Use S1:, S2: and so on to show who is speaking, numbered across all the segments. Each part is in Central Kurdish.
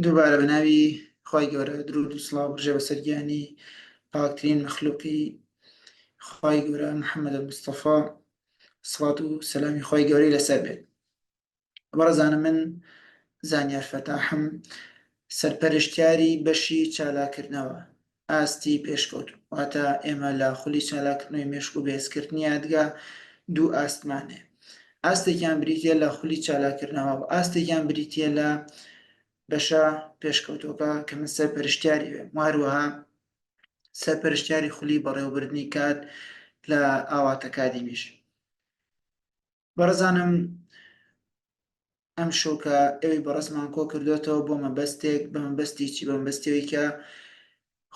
S1: دووبارە بە ناوی خوای گەورە درود و سڵاو بڕژێ بەسەر گیانی پاکترین مەخلوقی خوای گەورە محەممەد المستەفا سڵات و سەلامی خوای گەورەی لەسەر بێت. بەڕێزانە من زانیار فەتاحم سەرپەرشتیاری بەشی چالاکردنەوە ئاستی پێشکەوتوو واتە ئێمە لە خولی چالاکردنەوەی مێشک و بەهێزکردنی یادگا دوو ئاستمان هەیە ئاستێکیان بریتیە لە خولی چالاکردنەوە و ئاستێکیان بریتیە لە بەشە پێشکەوتوەکە کە من سەرپەرشتیاری بێم و هەروەها سەرپەرشتیاری خولی بەڕێوەبردنی کات لە ئاوات ئەکادیمیش. بەڕێزانم ئەمشەو کە ئێوەی بەڕێزمان کۆ کردوێتەوە بۆ مەبەستێک بە مەبەستی چی بە مەبەستیەوەی کە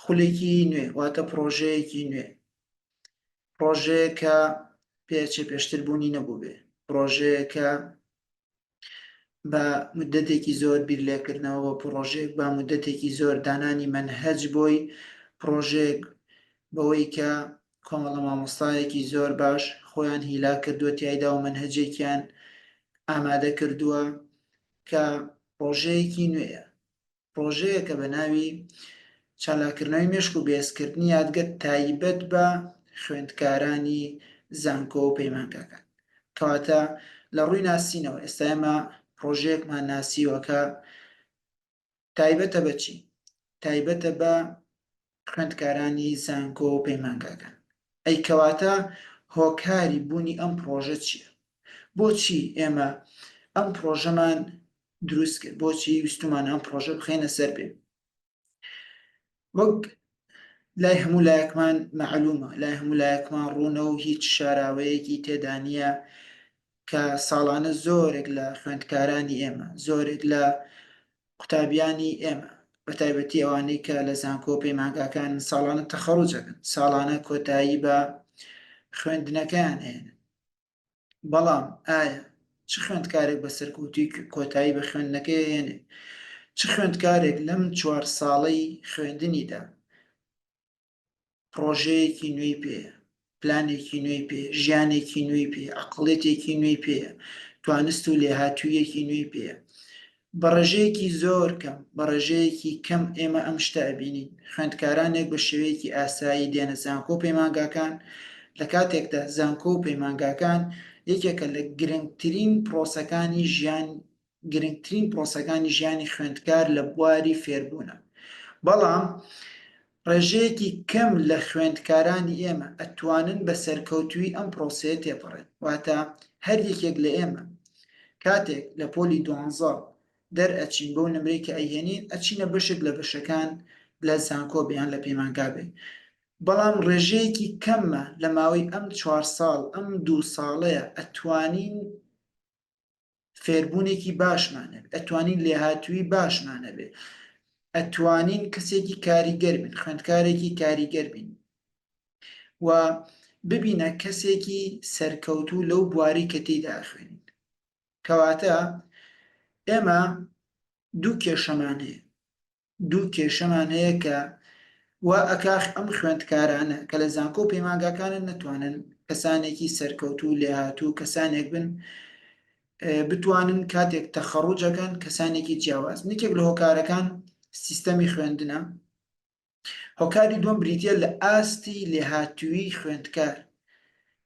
S1: خولێکی نوێ واتە پڕۆژەیەکی نوێ پڕۆژەیەکە پێچێ پێشتر بوونی نەبوو بێ پڕۆژەیەکە بە مدەتێکی زۆر بیر لێکردنەوە بۆ پڕۆژەیەک بە مدەتێکی زۆر دانانی مەنهەج بۆی پڕۆژەیەک بەوەی کە کۆمەڵە مامۆستایەکی زۆر باش خۆیان هیلاک کردووە تیایدا و مەنهەجێکیان ئامادە کردووە کە پڕۆژەیەکی نوێیە پڕۆژەیەکە بە ناوی چالاککردنەوەی مێشک و بەهێزکردنی یادگە تایبەت بە خوێندکارانی زانکۆ و پەیمانگاکان. کەواتە لە ڕووی ناسینەوە ئێستا ئێمە پڕۆژەیەکمان ناسیوە کە تایبەتە بە چی؟ تایبەتە بە خوێندکارانی زانکۆ و پەیمانگاکان. ئەی کەواتە هۆکاری بوونی ئەم پڕۆژە چییە؟ بۆچی ئێمە ئەم پڕۆژەمان دروست کرد؟ بۆچی ویستومان ئەم پڕۆژە بخەینە سەر پێ؟ وەک لای هەموو لایەکمان مەعلومە، لای هەموو لایەکمان ڕوونە و هیچ شاراوەیەکی تێدا نییە کە ساڵانە زۆرێک لە خوێندکارانی ئێمە، زۆرێک لە قوتابیانی ئێمە بە تایبەتی ئەوانەی کە لە زانکۆ و پەیمانگاکانن ساڵانە تەخەڕوج ئەکەن، ساڵانە کۆتایی بە خوێندنەکەیان ئەهێنن. بەڵام ئایا چ خوێندکارێک بە سەرکەوتووی کۆتایی بە خوێندنەکەی ئەهێنێ؟ چ خوێندکارێک لەم چوار ساڵەی خوێندنیدا پڕۆژەیەکی نوێی پێیە، پلانێکی نوێی پێیە، ژیانێکی نوێی پێیە، عەقڵیەتێکی نوێی پێیە، توانست و لێهاتوویەکی نوێی پێیە. بە ڕێژەیەکی زۆر کەم، بە ڕێژەیەکی کەم ئێمە ئەم شتە ئەبینین، خوێندکارانێک بە شێوەیەکی ئاسایی دێنە زانکۆ و پەیمانگاکان، لە کاتێکدا زانکۆ و پەیمانگاکان یەکێکە لە گرنگترین پرۆسەکانی ژیان گرنگترین پرۆسەکانی ژیانی خوێندکار لە بواری فێربوونە، بەڵام ڕێژەیەکی کەم لە خوێندکارانی ئێمە ئەتوانن بە سەرکەوتوویی ئەم پرۆسەیە تێپەڕێن، واتە هەر یەکێک لە ئێمە کاتێک لە پۆلی دوانزە دەرئەچین بەو نمرەی کە ئەیهێنین ئەچینە بەشێک لە بەشەکان لە زانکۆ بێ یان لە پەیمانگا بێ، بەڵام ڕێژەیەکی کەممە لە ماوەی ئەم چوار ساڵ ئەم دوو ساڵەیە ئەتوانین فێربوونێکی باشمان هەبێ، ئەتوانین لێهاتوویی باشمان هەبێ، ئەتوانین کەسێکی کاریگەر بین، خوێندکارێکی کاریگەر بین و ببینە کەسێکی سەرکەوتوو لەو بوارەی کە تێیدا ئەخوێنین. کەواتە ئێمە دوو کێشەمان هەیە. دوو کێشەمان هەیە کە وا ئەکا ئەم خوێندکارانە کە لە زانکۆ و پەیمانگاکانن نەتوانن کەسانێکی سەرکەوتوو لێهاتوو کەسانێک بن بتوانن کاتێک تەخەڕوجەکەن کەسانێکی جیاواز یەکێک لە هۆکارەکان سیستەمی خوێندنە هۆکاری دووەم بریتە لە ئاستی لێهاتووی خوێندکار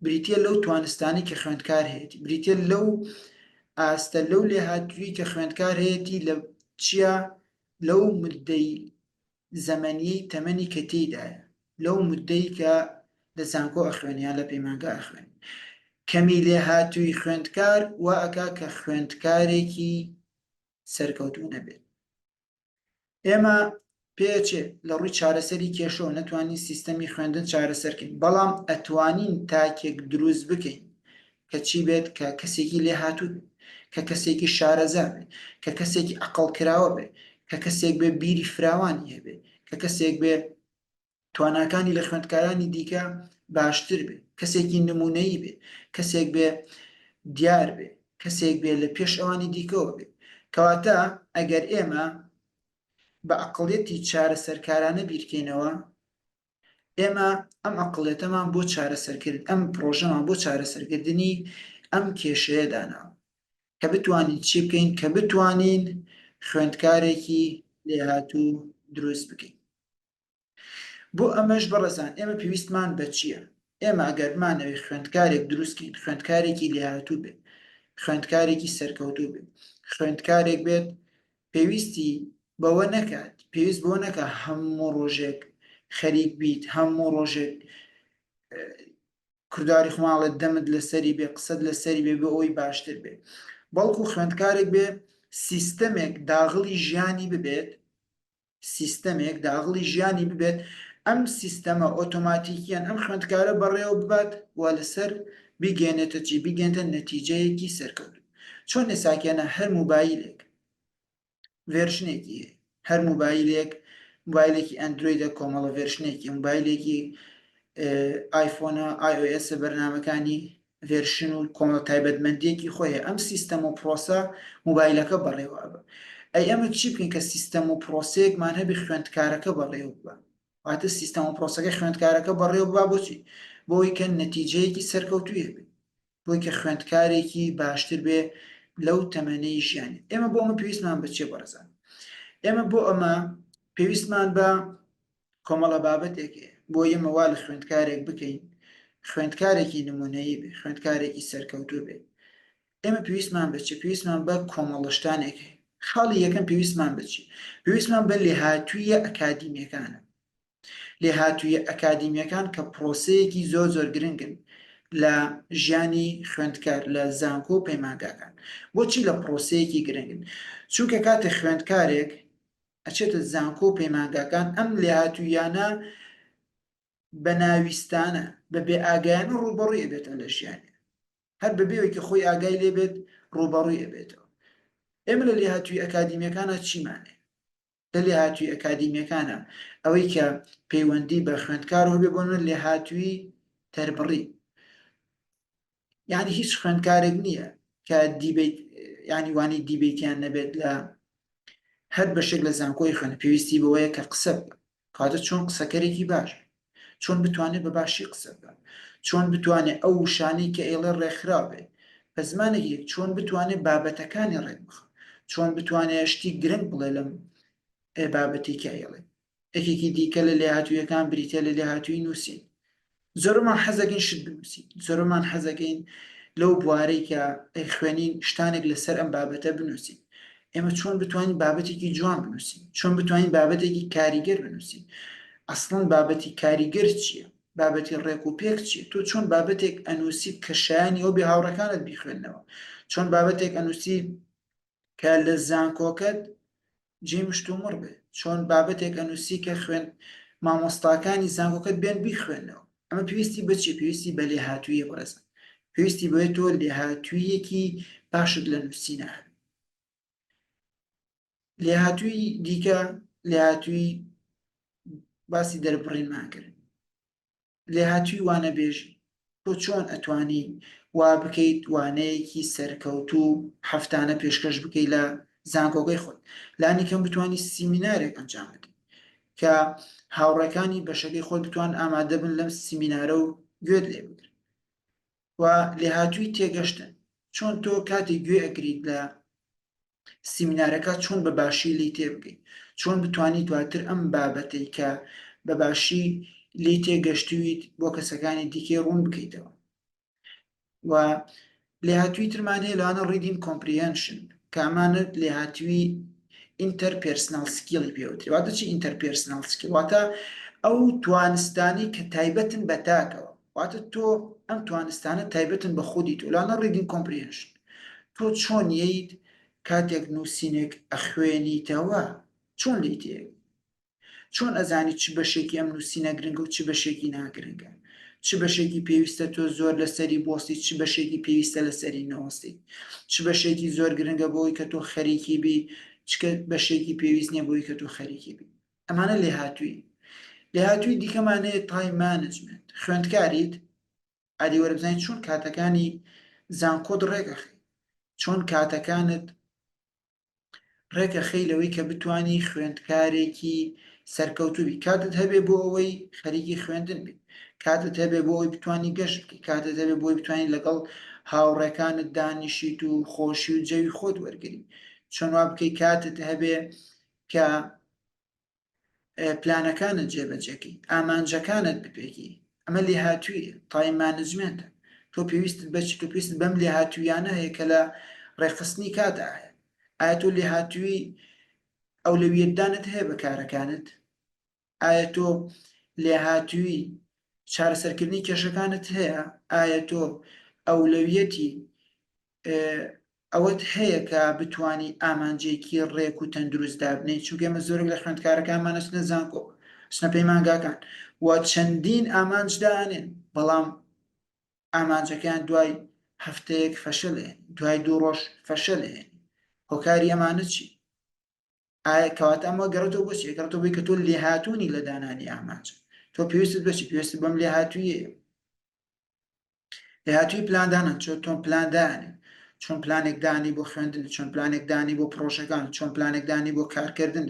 S1: بریتە لەو توانستانی کە خوێندکار هەیەی بریتە لەو ئاستە لەو لێهاتووی کە خوێندکار هەیەی لە چیا لەو مدەی زەمەنیەی تەمەنی کە تێیدایە، لەو مدەی کە لە زانکۆ ئەخوێنێ یان لە پەیمانگا ئەخوێنێ. کەمی لێهاتووی خوێندکار وا ئەکا کە خوێندکارێکی سەرکەوتوو نەبێت. ئێمە پێچێ لە ڕووی چارەسەری کێشەوە نەتوانین سیستەمی خوێندن چارەسەر کەین، بەڵام ئەتوانین تاکێک دروست بکەین کە چی بێت کە کەسێکی لێهاتوو بێت، کە کەسێکی شارەزا بێت، کە کەسێکی عەقڵکراوە بێت، کە کەسێک بێ بیری فراوانی هەبێ، کە کەسێک بێ تواناکانی لە خوێندکارانی دیکە باشتر بێ، کەسێکی نمونەیی بێ، کەسێک بێ دیار بێ، کەسێک بێ لە پێش ئەوانی دیکەوە بێ. کەواتە ئەگەر ئێمە بە عەقڵیەتی چارەسەرکارانە بیرکەینەوە، ئێمە ئەم عەقڵیەتەمان بۆ چارەسەرکرد ئەم پڕۆژەمان بۆ چارەسەرکردنی ئەم کێشەیە داناوە کە بتوانین چی بکەین کە بتوانین. خوێندکارێکی لێهاتوو دروست بکەین. بۆ ئەمەش بەڕێزان ئێمە پێویستمان بە چییە؟ ئێمە ئەگەر بمانەوێت خوێندکارێک دروستکەین خوێندکارێکی لێهاتوو بێت خوێندکارێکی سەرکەوتوو بێت خوێندکارێک بێت پێویستی بەوە نەکات پێویست بۆ نەکە هەموو ڕۆژێک خەریک بیت هەموو ڕۆژێک کرداری خۆماڵێت دەمت لەسەری بێ قسەت لەسەری بێ بۆ ئەوەی باشتر بێ بەڵکو خوێندکارێک بێ سیستەمێک داغڵی ژیانی ببێت سیستەمێک داغڵی ژیانی ببێت، ئەم سیستەمە ئۆتۆماتیکیەن ئەم خوێندکارە بەڕێوە ببات و لەسەر بیگەێنێتە چی بیگەێنتە نەتیجەیەکی سەرکەوتوو. چۆن ئێساکێنە هەر موبایلێک version ێکی هەیە، هەر موبایلێک موبایلێکی ئەندرۆیدە کۆمەڵە version ێکی، موبایلێکی ئایفۆنە iOS بەرنامەکانی version و کۆمەڵە تایبەتمەندیەکی خۆی هەیە ئەم سیستەم و پرۆسە موبایلەکە بەڕێوە ئەبا ئەی ئەمە چی بکەین کە سیستەم و پرۆسەیەکمان هەبی خوێندکارەکە بەڕێوە ببا واتە سیستەم و پرۆسەکە خوێندکارەکە بەڕێوە ببا بۆچی بۆی کە نەتیجەیەکی سەرکەوتووی هەبێ بۆی کە خوێندکارێکی باشتر بێ لەو تەمەنەی ژیانی ئێمە بۆ ئەمە پێویستمان بە چیە بەڕێزان ئێمە بۆ ئەمە پێویستمان بە کۆمەڵە بابەتێک هەیە بۆ ئێمە وا لە خوێندکارێک بکەین خوێندکارێکی نمونەیی بێ خوێندکارێکی سەرکەوتوو بێ ئێمە پێویستمان بە چی پێویستمان بە کۆمەڵە شتانێک هەیە خاڵی یەکەم پێویستمان بە چی پێویستمان بە لێهاتوویە ئەکادیمیەکانە لێهاتوویە ئەکادیمیەکان کە پرۆسەیەکی زۆر زۆر گرنگن لە ژیانی خوێندکار لە زانکۆ و پەیمانگاکان بۆچی لە پرۆسەیەکی گرنگن چونکە کاتێ خوێندکارێک ئەچێتە زانکۆ و پەیمانگاکان ئەم لێهاتووییانە بە ناویستانە بە بێ ئاگایانە ڕووبەڕووی ئەبێتەوە لە ژیانی هەر بە بێوەی کە خۆی ئاگای لێ بێت ڕووبەڕووی ئەبێتەوە ئێمە لە لێهاتووی ئەکادیمیەکانە چیمان هەیە لە لێهاتووی ئەکادیمیەکانە ئەوەی کە پەیوەندی بە خوێندکارەوە بێ بۆ نمونە لێهاتووی دەربڕی یعنی هیچ خوێندکارێک نییە کە debate ینی وانی debate یان نەبێت لە هەر بەشێک لە زانکۆی خوێن پێویستی بەوەیە کە قسە بکە کاتە چۆن قسەکەرێکی باش چۆن بتوانێت بە باشی قسە بکە چۆن بتوانێت ئەو وشانەی کە ئێڵێ ڕێکخراو بێت بە زمانێکی چۆن بتوانێت بابەتەکانی ڕێک بخە چۆن بتوانێت شتی گرنگ بڵێ لەم بابەتی کە ئێڵێ یەکێکی دیکە لە لێهاتوویەکان بریتیە لە لێهاتوویی نووسین. زۆربەمان حەزەکەین شت بنووسین، زۆربەمان حەزەکەین لەو بوارەی کە ئەیخوێنین شتانێک لەسەر ئەم بابەتە بنووسین. ئێمە چۆن بتوانین بابەتێکی جوان بنووسین؟ چۆن بتوانین بابەتێکی کاریگەر بنووسین؟ ئەسڵەن بابەتی کاریگەر چییە؟ بابەتی ڕێک و پێک چییە؟ تۆ چۆن بابەتێک ئەنووسیت کە شایانی ئەو بێ هاوڕێکانت بیخوێننەوە؟ چۆن بابەتێک ئەنووسی کە لە زانکۆکەت جێی مشتومڕ بێ چۆن بابەتێک ئەنووسی کە خوێن مامۆستاکانی زانکۆکەت بێن بیخوێنەوە ئەمە پێویستی بەچی پێویستی بە لێهاتوویە بەڕێزان پێویستی بۆیە تۆ لێهاتوویەکی باشت لە نووسینە هەبێ لێهاتووی دیکە لێهاتووی باسی دەربڕینمان کرد لێهاتووی وانەبێژی، تۆ چۆن ئەتوانی وا بکەیت وانەیەکی سەرکەوتوو هەفتانە پێشکەش بکەیت لە زانکۆکەی خۆت لانی کەم بتوانی سیمینارێک ئەنجام بدەیت کە هاوڕێکانی بەشەکەی خۆت بتوان ئامادە بن لەم سیمینارە و گوێت لێ بگرن و لێهاتووی تێگەشتن چۆن تۆ کاتێک گوێ ئەگریت لە سیمینارەکە چۆن بە باشی لێی تێبگەی چۆن بتانی دواتر ئەم بابەتەی کە بە باشی لێی تێگەشتویت بۆ کەسەکانی دیکەی ڕوون بکەیتەوە و لێهاتووی ترمان هەیە لەوانە reading comprehension کە ئەمانە لێهاتووی interpersonal skill ی پێوترێ واتە چی interpersonal skill واتە ئەو توانستانی کە تایبەتن بە تاکەوە واتە تۆ ئەم توانستانە تایبەتن بە خودی تۆ لەوانە reading comprehension تۆ چۆن یەیت کاتێک نووسینێک ئەخوێنیتەوە چۆن لێی تێئەگەی؟ چۆن ئەزانی چ بەشێکی ئەم نووسینە گرنگە و چ بەشێکی ناگرنگە؟ چ بەشێکی پێویستە تۆ زۆر لەسەری بوەستی چ بەشێکی پێویستە لەسەری نەوەستی؟ چ بەشێکی زۆر گرنگە بۆی کە تۆ خەریکی بی چ بەشێکی پێویست نییە بۆی کە تۆ خەریکی بی؟ ئەمانە لێهاتووی لێهاتووی دیکەمان هەیە time management خوێندکاریت ئەدی وەرە بزانین چۆن کاتەکانی زانکۆت ڕێکەخەی چۆن کاتەکانت ڕێکەخەی لەوەی کە بتانی خوێندکارێکی سەرکەوتوبی کاتت هەبێ بۆ ئەوەی خەریکی خوێندن بی کاتت هەبێ بۆ ئەوەی بتانی گەشت بکەی کاتت هەبێ بۆی بتانی لەگەڵ هاوڕێکانت دانیشیت و خۆشی و جەوی خۆت وەرگری. چۆن وا بکەی کاتت هەبێ کە پلانەکانت جێبەجێکەی، ئامانجەکانت بپێکی، ئەمە لێهاتوویە، time management ە. تۆ پێویستت بە چی؟ تۆ پێویستت بەم لێهاتوویانە هەیە کە لە ڕێکخستنی کاتدا هەیە. ئایا تۆ لێهاتووی ئەولەویەتدانت هەیە بە کارەکانت؟ ئایا تۆ لێهاتووی چارەسەرکردنی کێشەکانت هەیە؟ ئایا تۆ ئەولەویەتی ئەوەت هەیە کە بتانی ئامانجێکی ڕێک و تەندروست دابنێی؟ چونکە ئێمە زۆرێک لە خوێندکارەکانمان ئەچنە زانکۆ، ئەچنە پەیمانگاکان و چەندین ئامانج دانێن، بەڵام ئامانجەکەیان دوای هەفتەیەک فەشەلێ، دوای دوو ڕۆژ فەشەلێ. هۆکاری ئەمانە چی؟ ئایا کەواتە ئەمە گەڕێتەوە بۆ چی؟ گەڕێتەوە بۆی کە تۆ لێهاتوونی لە دانانی ئامانج. تۆ پێویستت بە چی؟ پێویستت بەم لێهاتوویەیە. لێهاتووی پلاندانان، چۆن تۆ پلان دانێ، چۆن پلانێک دانی بۆ خوێندن، چۆن پلانێک دانی بۆ پرۆژەکان، چۆن پلانێک دانی بۆ کارکردن،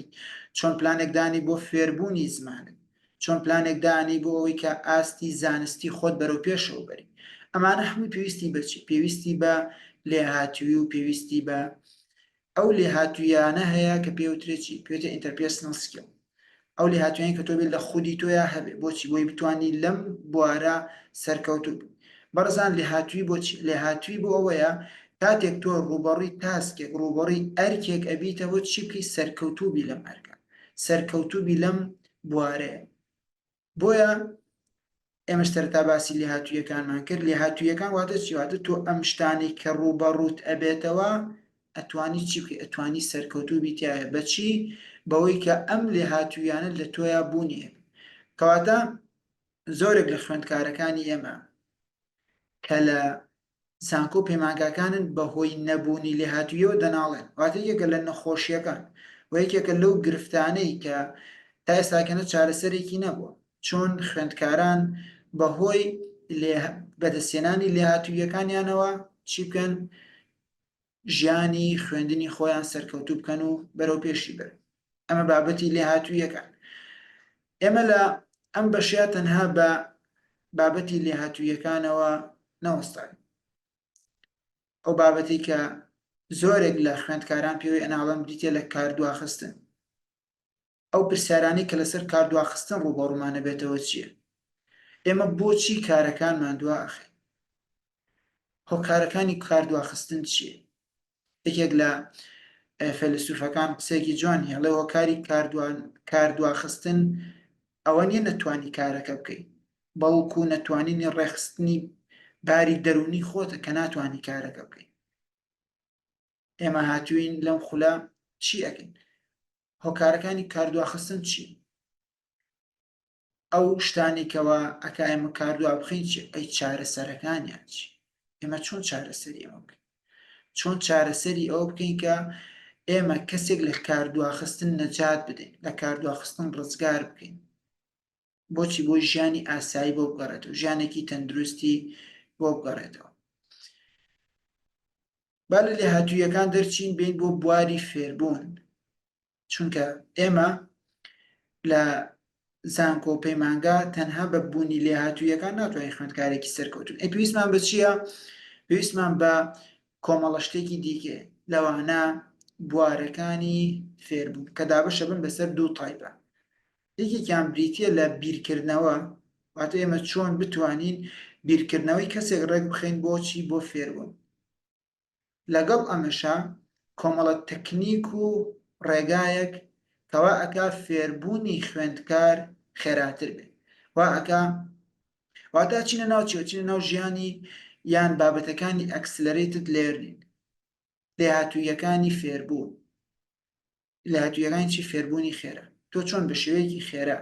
S1: چۆن پلانێک دانی بۆ فێربوونی زمانت، چۆن پلانێک دانی بۆ ئەوەی کە ئاستی زانستی خۆت بەرەو پێشەوە بەری. ئەمانە هەمووی پێویستی بە چی؟ پێویستی بە لێهاتووی و پێویستی بە ئەو لێهاتوویانە هەیە کە پێوترێ چی؟ پێوترێ interpersonal skill. ئەو لێهاتوویانەی کە تۆ بێت لە خودی تۆیا هەبێ. بۆچی؟ بۆی بتانی لەم بوارە سەرکەوتوو بی. بەڕێزان لێهاتووی بۆچی؟ لێهاتووی بۆ ئەوەیە کاتێک تۆ ڕووبەڕووی task ێک، ڕووبەڕووی ئەرکێک ئەبیتەوە چی بکەی سەرکەوتوو بی لەم ئەرکە، سەرکەوتوو بی لەم بوارەیە. بۆیە ئێمەش سەرەتا باسی لێهاتوویەکانمان کرد. لێهاتوویەکان واتە چی؟ واتە تۆ ئەم شتانەی کە ڕووبەڕووت ئەبێتەوە ئەتوانی چی بکەی؟ ئەتوانی سەرکەوتوو بی تیایا. بە چی؟ بەوەی کە ئەم لێهاتوویانە لە تۆیا بوونی هەبێ. کەواتە زۆرێک لە خوێندکارەکانی ئێمە کە لە زانکۆ و پەیمانگاکانن بەهۆی نەبوونی لێهاتوویەوە دەناڵێن. واتە یەکێکە لە نەخۆشییەکان و یەکێکە لەو گرفتانەی کە تا ئێستاکەنە چارەسەرێکی نەبووە. چۆن خوێندکاران بەهۆی بەدەستهێنانی لێهاتووییەکانیانەوە چی بکەن؟ ژیانی خوێندنی خۆیان سەرکەوتوو بکەن و بەرەو پێشی بەرن. ئەمە بابەتی لێهاتوویەکان. ئێمە لە ئەم بەشەیە تەنها بە بابەتی لێهاتوویەکانەوە نەوەستاین. ئەو بابەتی کە زۆرێک لە خوێندکاران پێوەی ئەناڵن بریتیە لە کاردواخستن. ئەو پرسیارانەی کە لەسەر کاردواخستن ڕووبەڕوومان ئەبێتەوە چییە؟ ئێمە بۆچی کارەکانمان دوا ئەخەین؟ هۆکارەکانی کاردواخستن چییە؟ یەکێک لە فەیلەسوفەکان قسەیەکی جوان هەیە، ئەڵێ هۆکاری کاردواخستن ئەوە نییە نەتوانی کارەکە بکەی، بەڵکو نەتوانینی ڕێکخستنی باری دەروونی خۆتە کە ناتوانی کارەکە بکەی. ئێمە هاتووین لەم خولە چی ئەکەین؟ هۆکارەکانی کاردواخستن چین؟ ئەو شتانەی کەوا ئەکا ئێمە کاردوا بخەین چی؟ ئەی چارەسەرەکانیان چی؟ ئێمە چۆن چارەسەری ئەوە بکەین؟ چۆن چارەسەری ئەوە بکەین کە ئێمە کەسێک لە کاردواخستن نەجات بدەین، لە کاردواخستن ڕزگار بکەین؟ بۆچی؟ بۆ ژیانی ئاسایی بۆ بگەڕێتەوە، ژیانێکی تەندروستی بۆ بگەڕێتەوە. با لە لێهاتوویەکان دەرچین بین بۆ بواری فێربوون، چونکە ئێمە لە زانکۆ و پەیمانگا تەنها بە بوونی لێهاتوویەکان ناتوانین خوێندکارێکی سەرکەوتوو. ئەی پێویستمان بە چییە؟ پێویستمان بە کۆمەڵە شتێکی دیکە، لەوانە بوارەکانی فێربوون کە دابەشە بن بەسەر دوو تایپە. یەکێکیان بریتییە لە بیرکردنەوە، واتە ئێمە چۆن بتوانین بیرکردنەوەی کەسێک ڕێک بخەین بۆچی؟ بۆ فێربوون. لەگەڵ ئەمەشا کۆمەڵە تەکنیک و ڕێگایەک کەوا ئەکا فێربوونی خوێندکار خێراتر بێ، وا ئەکا واتە ئەچینە ناو چی؟ ئەچینە ناو ژیانی یان بابەتەکانی accelerated learning، لێهاتووییەکانی فێربوون. لێهاتووییەکانی چی؟ فێربوونی خێرا. تۆ چۆن بە شێوەیەکی خێرا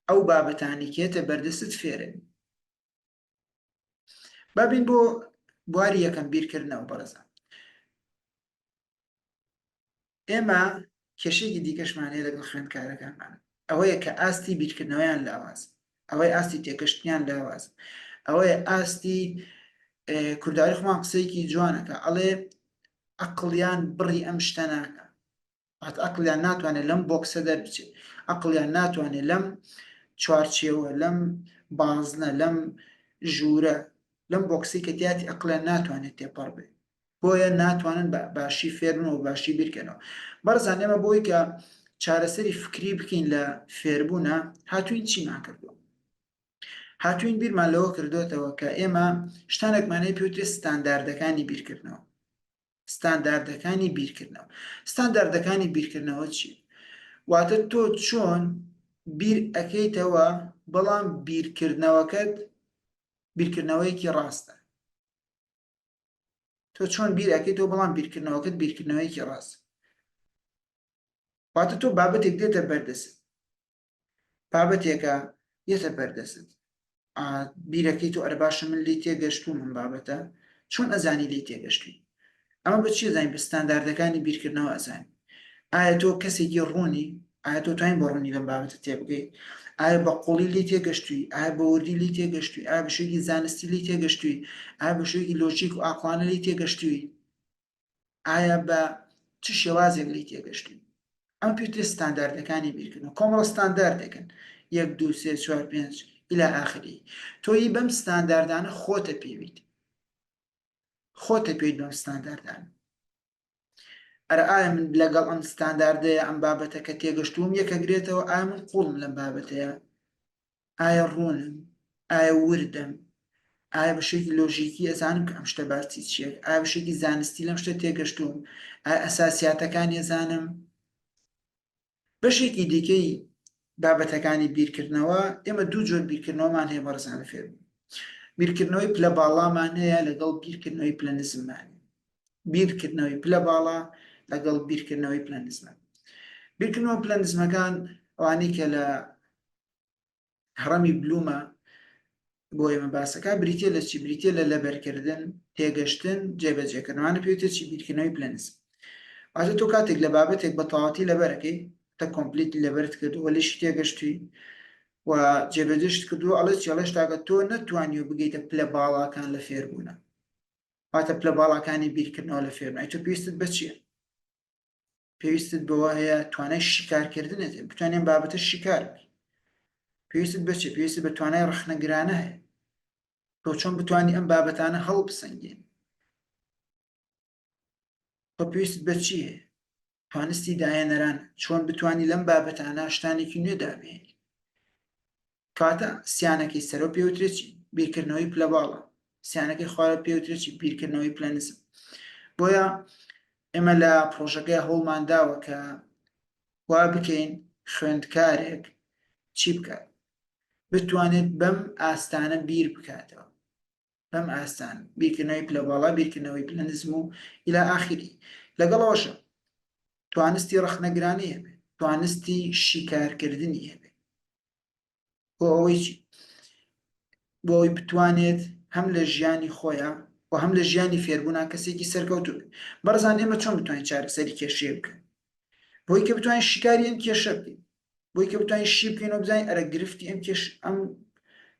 S1: ئەو بابەتانەی کە یەتە بەردەستت فێرەبی. با بین بۆ بواری یەکەم، بیرکردنەوە. بەڕێزان ئێمە کێشێکی دیکەشمان هەیە لەگەڵ خوێندکارەکانمان، ئەوەیە کە ئاستی بیرکردنەوەیان لاواز، ئەوەی ئاستی تێکەشتنیان لاواز، ئەوەیە ئاستی کورداری خۆمان قسەیەکی جوانەکە ئەڵێ ئەقڵیان بڕی ئەم شتە ناکە. واتە ئەقڵیان ناتوانێت لەم بۆکسە دەربچێت، ئەقڵیان ناتوانێت لەم چوارچێوە، لەم بازنە، لەم ژوورە، لەم بۆکسی کە تیاتی ئەقڵیان ناتوانێت تێپەڕ بێت. بۆیە ناتوانن بە باشی فێربن و باشی بیرکەنەوە. بەڕێزان ئێمە بۆی کە چارەسەری فکری بکەین لە فێربوونە هاتوین چیمان کردووە؟ هاتوین بیرمان لەوە کردوتەوە کە ئێمە شتانێکمان هەیە پێوترێ ستانداردەکانی بیرکردنەوە. ستانداردەکانی بیرکردنەوە. ستانداردەکانی بیرکردنەوە چی؟ واتە تۆ چۆن بیر ئەکەیتەوە بەڵام بیرکردنەوەکەت بیرکردنەوەیەکی ڕاستە. تۆ چۆن بیر ئەکەیتەوە بەڵام بیرکردنەوەکەت بیرکردنەوەیەکی ڕاست واتە تۆ بابەتێک دێتە بەردەست بابەتێکە یەتە بەردەست بیرەکەی تۆ ئەرە باشە من لی تێگەشتوم ئەم بابەتە چۆن ئەزانی لی تێگەشتوی ئەمە بە چی ئەزانین بە ستانداردەکانی بیرکردنەوە ئەزانین ئایا تۆ کەسێکی ڕوونی ئایا تۆ توانین بە ڕوونی لەم بابەتە تێبگەی ئایا بە قوڵی لی تێگەشتوی ئایا بە وردی لی تێگەشتوی ئایا بە شێوەیەکی زانستی لی تێگەشتوی ئایا بە شێوەیەکی لۆژیک و ئاقڵانە لی تێگەشتوی ئایا بە چ شێوازێک لی تێگەشتوی ئەم پێوترێ ستانداردەکانی بیرکردنەوە کۆمەڵە ستانداردێکن یەک دوو سێ چوار پێنج إلى آخره تۆ بەم ستانداردانە خۆتە پێویت خۆتە پێویت بەم ستانداردانە ئەرە ئایا من لەگەڵ ئەم ستانداردەیە ئەم بابەتە کە تێگەشتووم یەکەگرێتەوە ئایا من قوڵم لەم بابەتەیە ئایا ڕوونم ئایا وردم ئایا بە شێوەیەکی لۆژیکی ئەزانم کە ئەم شتە باسی چییە ئایا بە شێوەیەکی زانستی لەم شتە تێگەشتووم ئایا ئەساسیاتەکانی ئەزانم بەشێکی دیکەی بابەتەکانی بیرکردنەوە، ئێمە دوو جۆر بیرکردنەوەمان هەیە بەڕێزان لە فێربوون. بیرکردنەوەی پلە باڵامان هەیە لەگەڵ بیرکردنەوەی پلە نزممان هەیە. بیرکردنەوەی پلە باڵا لەگەڵ بیرکردنەوەی پلە نزمە. بیرکردنەوە پلە نزمەکان ئەوانەی کە لە هەڕەمی بلومە بۆ ئێمە باسەکە بریتە لە چی بریتە لە لەبەرکردن تێگەشتن جێبەجێکردنوانە پێوتە چی بیرکردنەوەی پلە نزم واتە تۆ کاتێک لە بابەتێک بە تەواوەتی لەبەرەکەی تە complete لەبەرت کردووە لێشی تێگەشتوی و جێبەجێشت کردووە ئەڵێ چی ئەڵێ شتاکە تۆ نەتوانیوە بگەیتە پلە باڵاکان لە فێربوونە واتە پلە باڵاکانی بیرکردنەوە لە فێربوون ئەی تۆ پێویستت بە چییە پێویستت بەوە هەیە توانای شیکارکردنت هەیە بتوانین بابەتە شیکار بکەی پێویستت بە چی پێویستت بە توانای ڕەخنەگرانە هەیە تۆ چۆن بتوانی ئەم بابەتانە هەڵبسەنگێنی تۆ پێویستت بە چی هەیە توانستی داهێنەران چۆن بتوانی لەم بابەتانە شتانێکی نوێ دابهێنی کەواتە سیانەکەی سەرەوە پێوترێ چی؟ بیرکردنەوەی پلە باڵا. سیانەکەی خوارەوە پێوترێ چی؟ بیرکردنەوەی پلە نزم. بۆیە ئێمە لە پرۆژەکەی هەوڵمان داوە کە وا بکەین خوێندکارێک چی بکات؟ بتوانێت بەم ئاستانە بیر بکاتەوە. بەم ئاستان بیرکردنەوەی پلە باڵا بیرکردنەوەی پلە نزم و إلى آخره لەگەڵ ئەوەشە توانستی ڕەخنەگرانەی هەبێت توانستی شیکارکردنی هەبێت بۆ ئەوەی چی بۆ ئەوەی بتوانێت هەم لە ژیانی خۆیان و هەم لە ژیانی فێربوونا کەسێکی سەرکەوتوو بێت بەڕزان ئێمە چۆن بتوانین چارەسەری کێشەیە بکەین بۆی کە بتوانین شیکاری ئەم کێشە بکەین بۆی کە بتوانین شی بکەین و بزانین ئەرە گرفتی ئەم کێش ئەم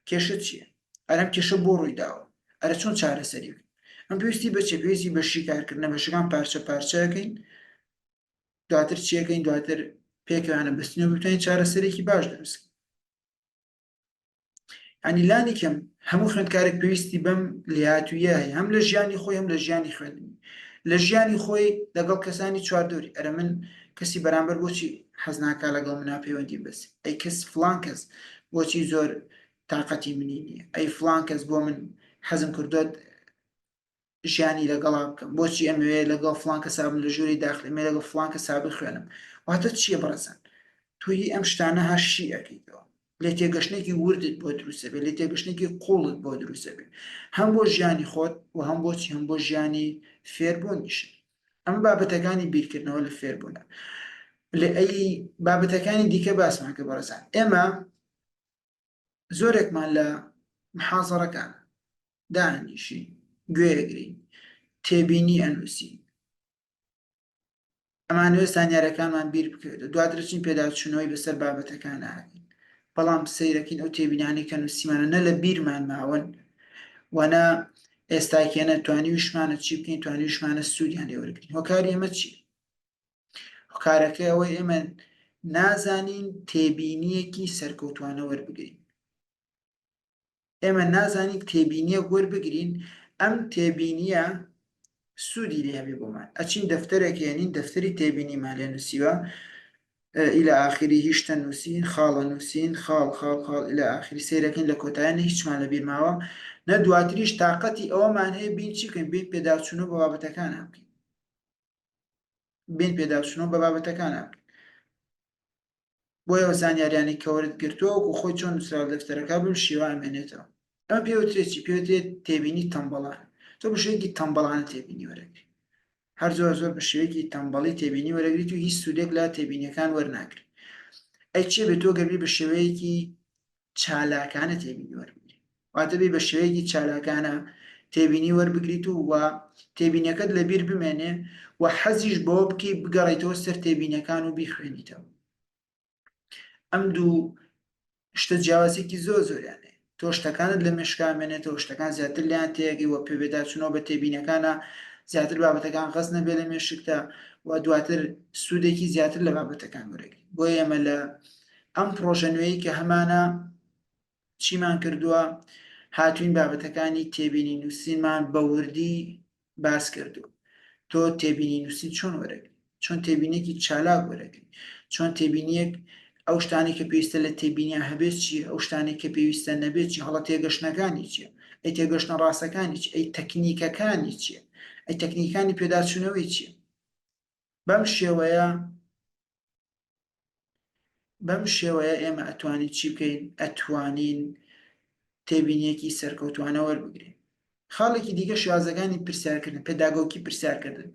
S1: کێشە چییە ئەرە ئەم کێشە بۆ ڕووی داوە ئەرە چۆن چارەسەری بکەین ئەم پێویستی بە چیە پێویستی بە شیکارکردنە بەشەکان پارچە پارچەکەین دواتر چیەکەین دواتر پێکەوەیانە بەستین و بتوانین چارەسەرێکی باش دروست ینی لانی کەم هەموو خوێندکارێک پێویستی بەم لێهاتوویە هەیە هەم لە ژیانی خۆی هەم لە ژیانی خوێندنی لە ژیانی خۆی لەگەڵ کەسانی چواردەوری ئەرە من کەسی بەرامبەر بۆچی حەز ناکا لەگەڵ منا پەیوەندی بەس ئەی کەس فلان کەس بۆچی زۆر تااقەتی منی نییە ئەی فلان کەس بۆ من حەزم کردوت ژیانی لەگەڵا بکەم بۆچی ئەمەوێ لەگەڵ فڵان کەسا بم لە ژووری داخلی ئەمەوێ لەگەڵ فڵان کەسا بخوێنم واتە چییە بەڕێزان تۆ ئەم شتانە ها شی ئەکەیتەوە لێ تێگەشتنێکی وردت بۆ دروستە بێ لێ تێگەشتنێکی قوڵت بۆ دروستە بێ هەم بۆ ژیانی خۆت و هەم بۆچی هەم بۆ ژیانی فێربوونیش ئەم بابەتەکانی بیرکردنەوە لە فێربوونە لە ئەی بابەتەکانی دیکە باسمان کە بەڕێزان ئێمە زۆرێکمان لە محازەڕەکان دانیشین گوێگرین تێبینی ئەنووسین ئەمانەوێت زانیارەکانمان بیر بکەوێت دواتر چین پێداچوونەوەی بەسەر بابەتەکان ئاکەین بەڵام سەیرەکەین ئەو تێبینانی کە نووسیمانە نە لە بیرمان ماون و نە ئێستاکێنە توانیویشمانە چی بکەین توانیویشمانە سوودیان لێ وەرگرین هۆکاری ئەمە چی هۆکارەکەی ئەوەی ئێمە نازانین تێبینیەکی سەرکەوتوانە وەربگرین ئێمە نازانین تێبینیەک وەربگرین ئەم تێبینیە. سوودی لێ هەبێ بۆمان ئەچین دەفتەرێک هێنین دەفتەری تێبینیمان لێ نووسیوە إلى آخره شتە نووسین خاڵە نووسین خاڵ خاڵ خاڵ إلى آخره سەیرەکەین لە کۆتایە نە هیچمان لە بیر ماوە نە دواتریش تاقەتی ئەوەمان هەیە بین چی بکەین بین پێداچوونەوە بە بابەتەکانە بکەین بین پێداچوونەوە بە بابەتەکانە بکەین بۆیە ئەو زانیاریانەی کە وەرت گرتووە وەکو خۆی چۆن نووسراوە لە دەفتەرەکە بەم شێوە ئەمێنێتەوە. ئەمە پێ وترێت چی؟ پێ وترێت تێبینی تەمبەڵانە. تۆ بە شێوەیەکی تەمبەڵانە تێبینی وەرەگری. هەر زۆر زۆر بە شێوەیەکی تەمبەڵی تێبینی وەرەگریت و هیچ سوودێک لە تێبینیەکان وەرناگری. ئەی چێ بێت تۆ گەر بی بە شێوەیەکی چالاکانە تێبینی وەربگری واتە بی بە شێوەیەکی چالاکانە تێبینی وەربگریت و و تێبینەکەت لەبیر بمێنێ و حەزیش بەوە بکەی بگەڕیتەوە سەر تێبینەکان و بیخوێنیتەوە ئەم دوو شتە جیاوازێکی زۆر زۆریان هەیە تۆ شتەکانت لە مێشکا مێنێتەوە شتەکان زیاتر لیان تێگەی و پێبێداچوونەوە بە تێبینەکانە زیاتر بابەتەکان غەز نەبێ لە مێشکتا و دواتر سوودێکی زیاتر لە بابەتەکان وەرەگری بۆ ئێمە لە ئەم پڕۆژە نوێی کە هەمانە چیمان کردووە هاتوین بابەتەکانی تێبینی نووسینمان بە وردی باس کردووە تۆ تێبینی نووسین چۆن وەرەگری چۆن تێبینێکی چالاک وەرەگری چۆن تێبینیەک ئەو شتانی کە پێویستە لە تێبینیان هەبێت چی ئەو شتانی کە پێویستە نەبێت چی هەڵە تێگەشتنەکانی چیە ئەی تێگەشتنە ڕاستەکانی چی ئەی تەکنیکەکانی چیە ئەی تەکنیکانی پێداچوونەوەی چیە بەم شێوەیە بەم شێوەیە ئێمە ئەتوانین چی بکەین ئەتوانین تێبینیەکی سەرکەوتوانە وەربگرین خاڵێکی دیکە شێوازەکانی پرسیارکردن پێداگۆکی پرسیارکردن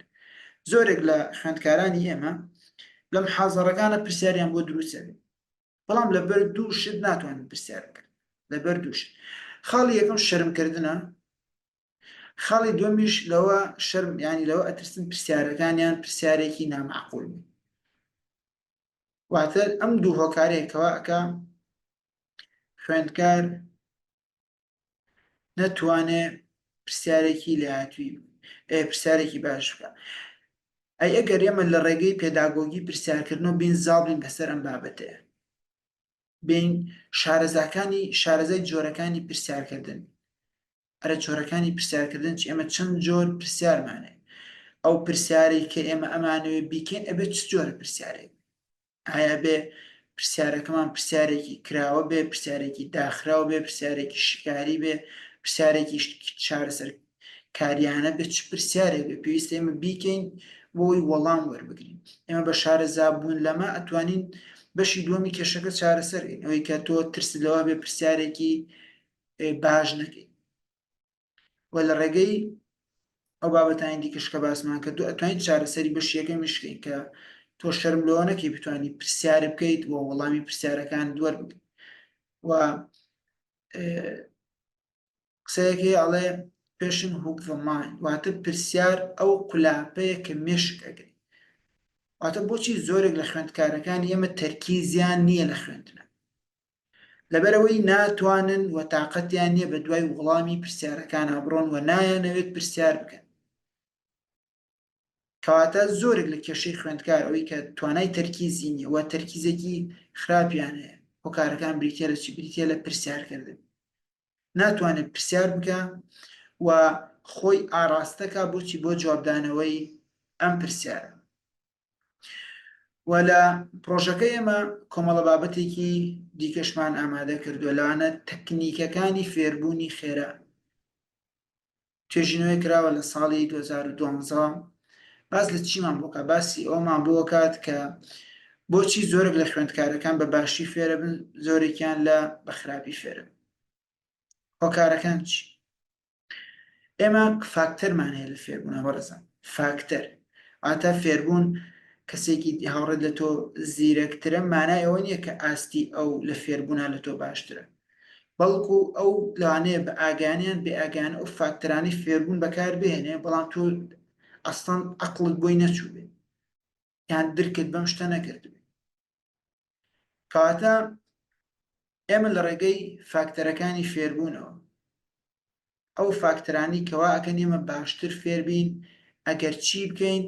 S1: زۆرێک لە خوێندکارانی ئێمە لەم حازەڕەکانە پرسیاریان بۆ دروستە بێت بەڵام لەبەر دوو شت ناتوانن پرسیار بکەن لەبەر دوو شت خاڵی یەکەم شەرمکردنە خاڵی دووەمیش لەوە شەرم ینی لەوە ئەترسن پرسیارەکانیان پرسیارێکی نامعقول بێ واتە ئەم دوو هۆکارەیە کەوا ئەکا خوێندکار نەتوانێ پرسیارێکی لێهاتووی پرسیارێکی باش بکە ئەی ئەگەر ئێمە لە ڕێگەی پێداگۆگی پرسیارکردنەوە بین زاڵ بین بەسەر ئەم بابەتەیە بین شارەزاکانی شارەزای جۆرەکانی پرسیارکردن ئەرە جۆرەکانی پرسیارکردن چی ئێمە چەند جۆر پرسیارمانێ ئەو پرسیارەی کە ئێمە ئەمانەوێ بیکەین ئەبێت چ جۆرە پرسیارێک ئایا بێ پرسیارەکەمان پرسیارێکی کراوە بێ پرسیارێکی داخراو بێ پرسیارێکی شکاری بێ پرسیارێکی چارەسەر کاریانە بێ چ پرسیارێک بێ پێویستە ئێمە بیکەین بۆی وەڵام وەربگرین ئێمە بە شارەزا بوون لەمە ئەتوانین بەشی دووەمی کێشەکە چارەسەرین ئەوەی کە تۆ ترس لەوە بێ پرسیارێکی باش نەکەی و لە ڕێگەی ئەو بابەتانی دیکەش کە باسمان کرد و ئەتوانیت چارەسەری بەشی یەکەمیش بکەین کە تۆ شەرم لەوە نەکەی بتوانی پرسیار بکەیت و وەڵامی پرسیارەکان وەربگریت و قسەیەکی ئەڵێ question hook the mind واتە پرسیار ئەو قولاپەیە کە مێشک ئەگری واتە بۆچی زۆرێک لە خوێندکارەکانی ئێمە تەرکیزیان نییە لە خوێندنە لەبەرئەوەی ناتوانن و تاقەتیان نییە بە دوای وەڵامی پرسیارەکانا بڕۆن و نایانەوێت پرسیار بکەن. کەواتە زۆرێک لە کێشەی خوێندکار ئەوەی کە توانای تەرکیزی نییە و تەرکیزێکی خراپیان هەیە هۆکارەکان بریتە لە چی بریتە لە پرسیارکردن ناتوانێت پرسیار بکە و خۆی ئاراستەکە بۆچی بۆ جوابدانەوەی ئەم پرسیارە و لە پرۆژەکە ئێمە کۆمەڵە بابەتێکی دیکەشمان ئامادە کردووە لەوانە تەکنیکەکانی فێربوونی خێرا توێژینەوەی کراوە لە ساڵی 2012 باس لە چیمان بۆکە باسی ئەومان بۆکات کە بۆچی زۆرێک لە خوێندکارەکان بە باشی فێرە بن زۆرێکیان لە بە خراپی فێرە هۆکارەکان چی ئێمە فاکتەرمان هەیە لە فێربوونە بەڕێزان فاکتەر واتە فێربوون کەسێکی هاوڕێت لە تۆ زیرەکترە مانای ئەوە نییە کە ئاستی ئەو لە فێربوونا لە تۆ باشترە بەڵکو ئەو لەوانەیە بە ئاگانیان بێ ئاگانە ئەو فاکتەرانی فێربوون بەکار بهێنێ بەڵام تۆ ئەسڵەن عەقڵت بۆی نەچوو بێ یان درکت بەم شتە نەکردبێ کەواتە ئێمە لە ڕێگەی فاکتەرەکانی فێربوونەوە ئەو فاکتەرانی کەوا ئەکەن ئێمە باشتر فێربین ئەگەر چی بکەین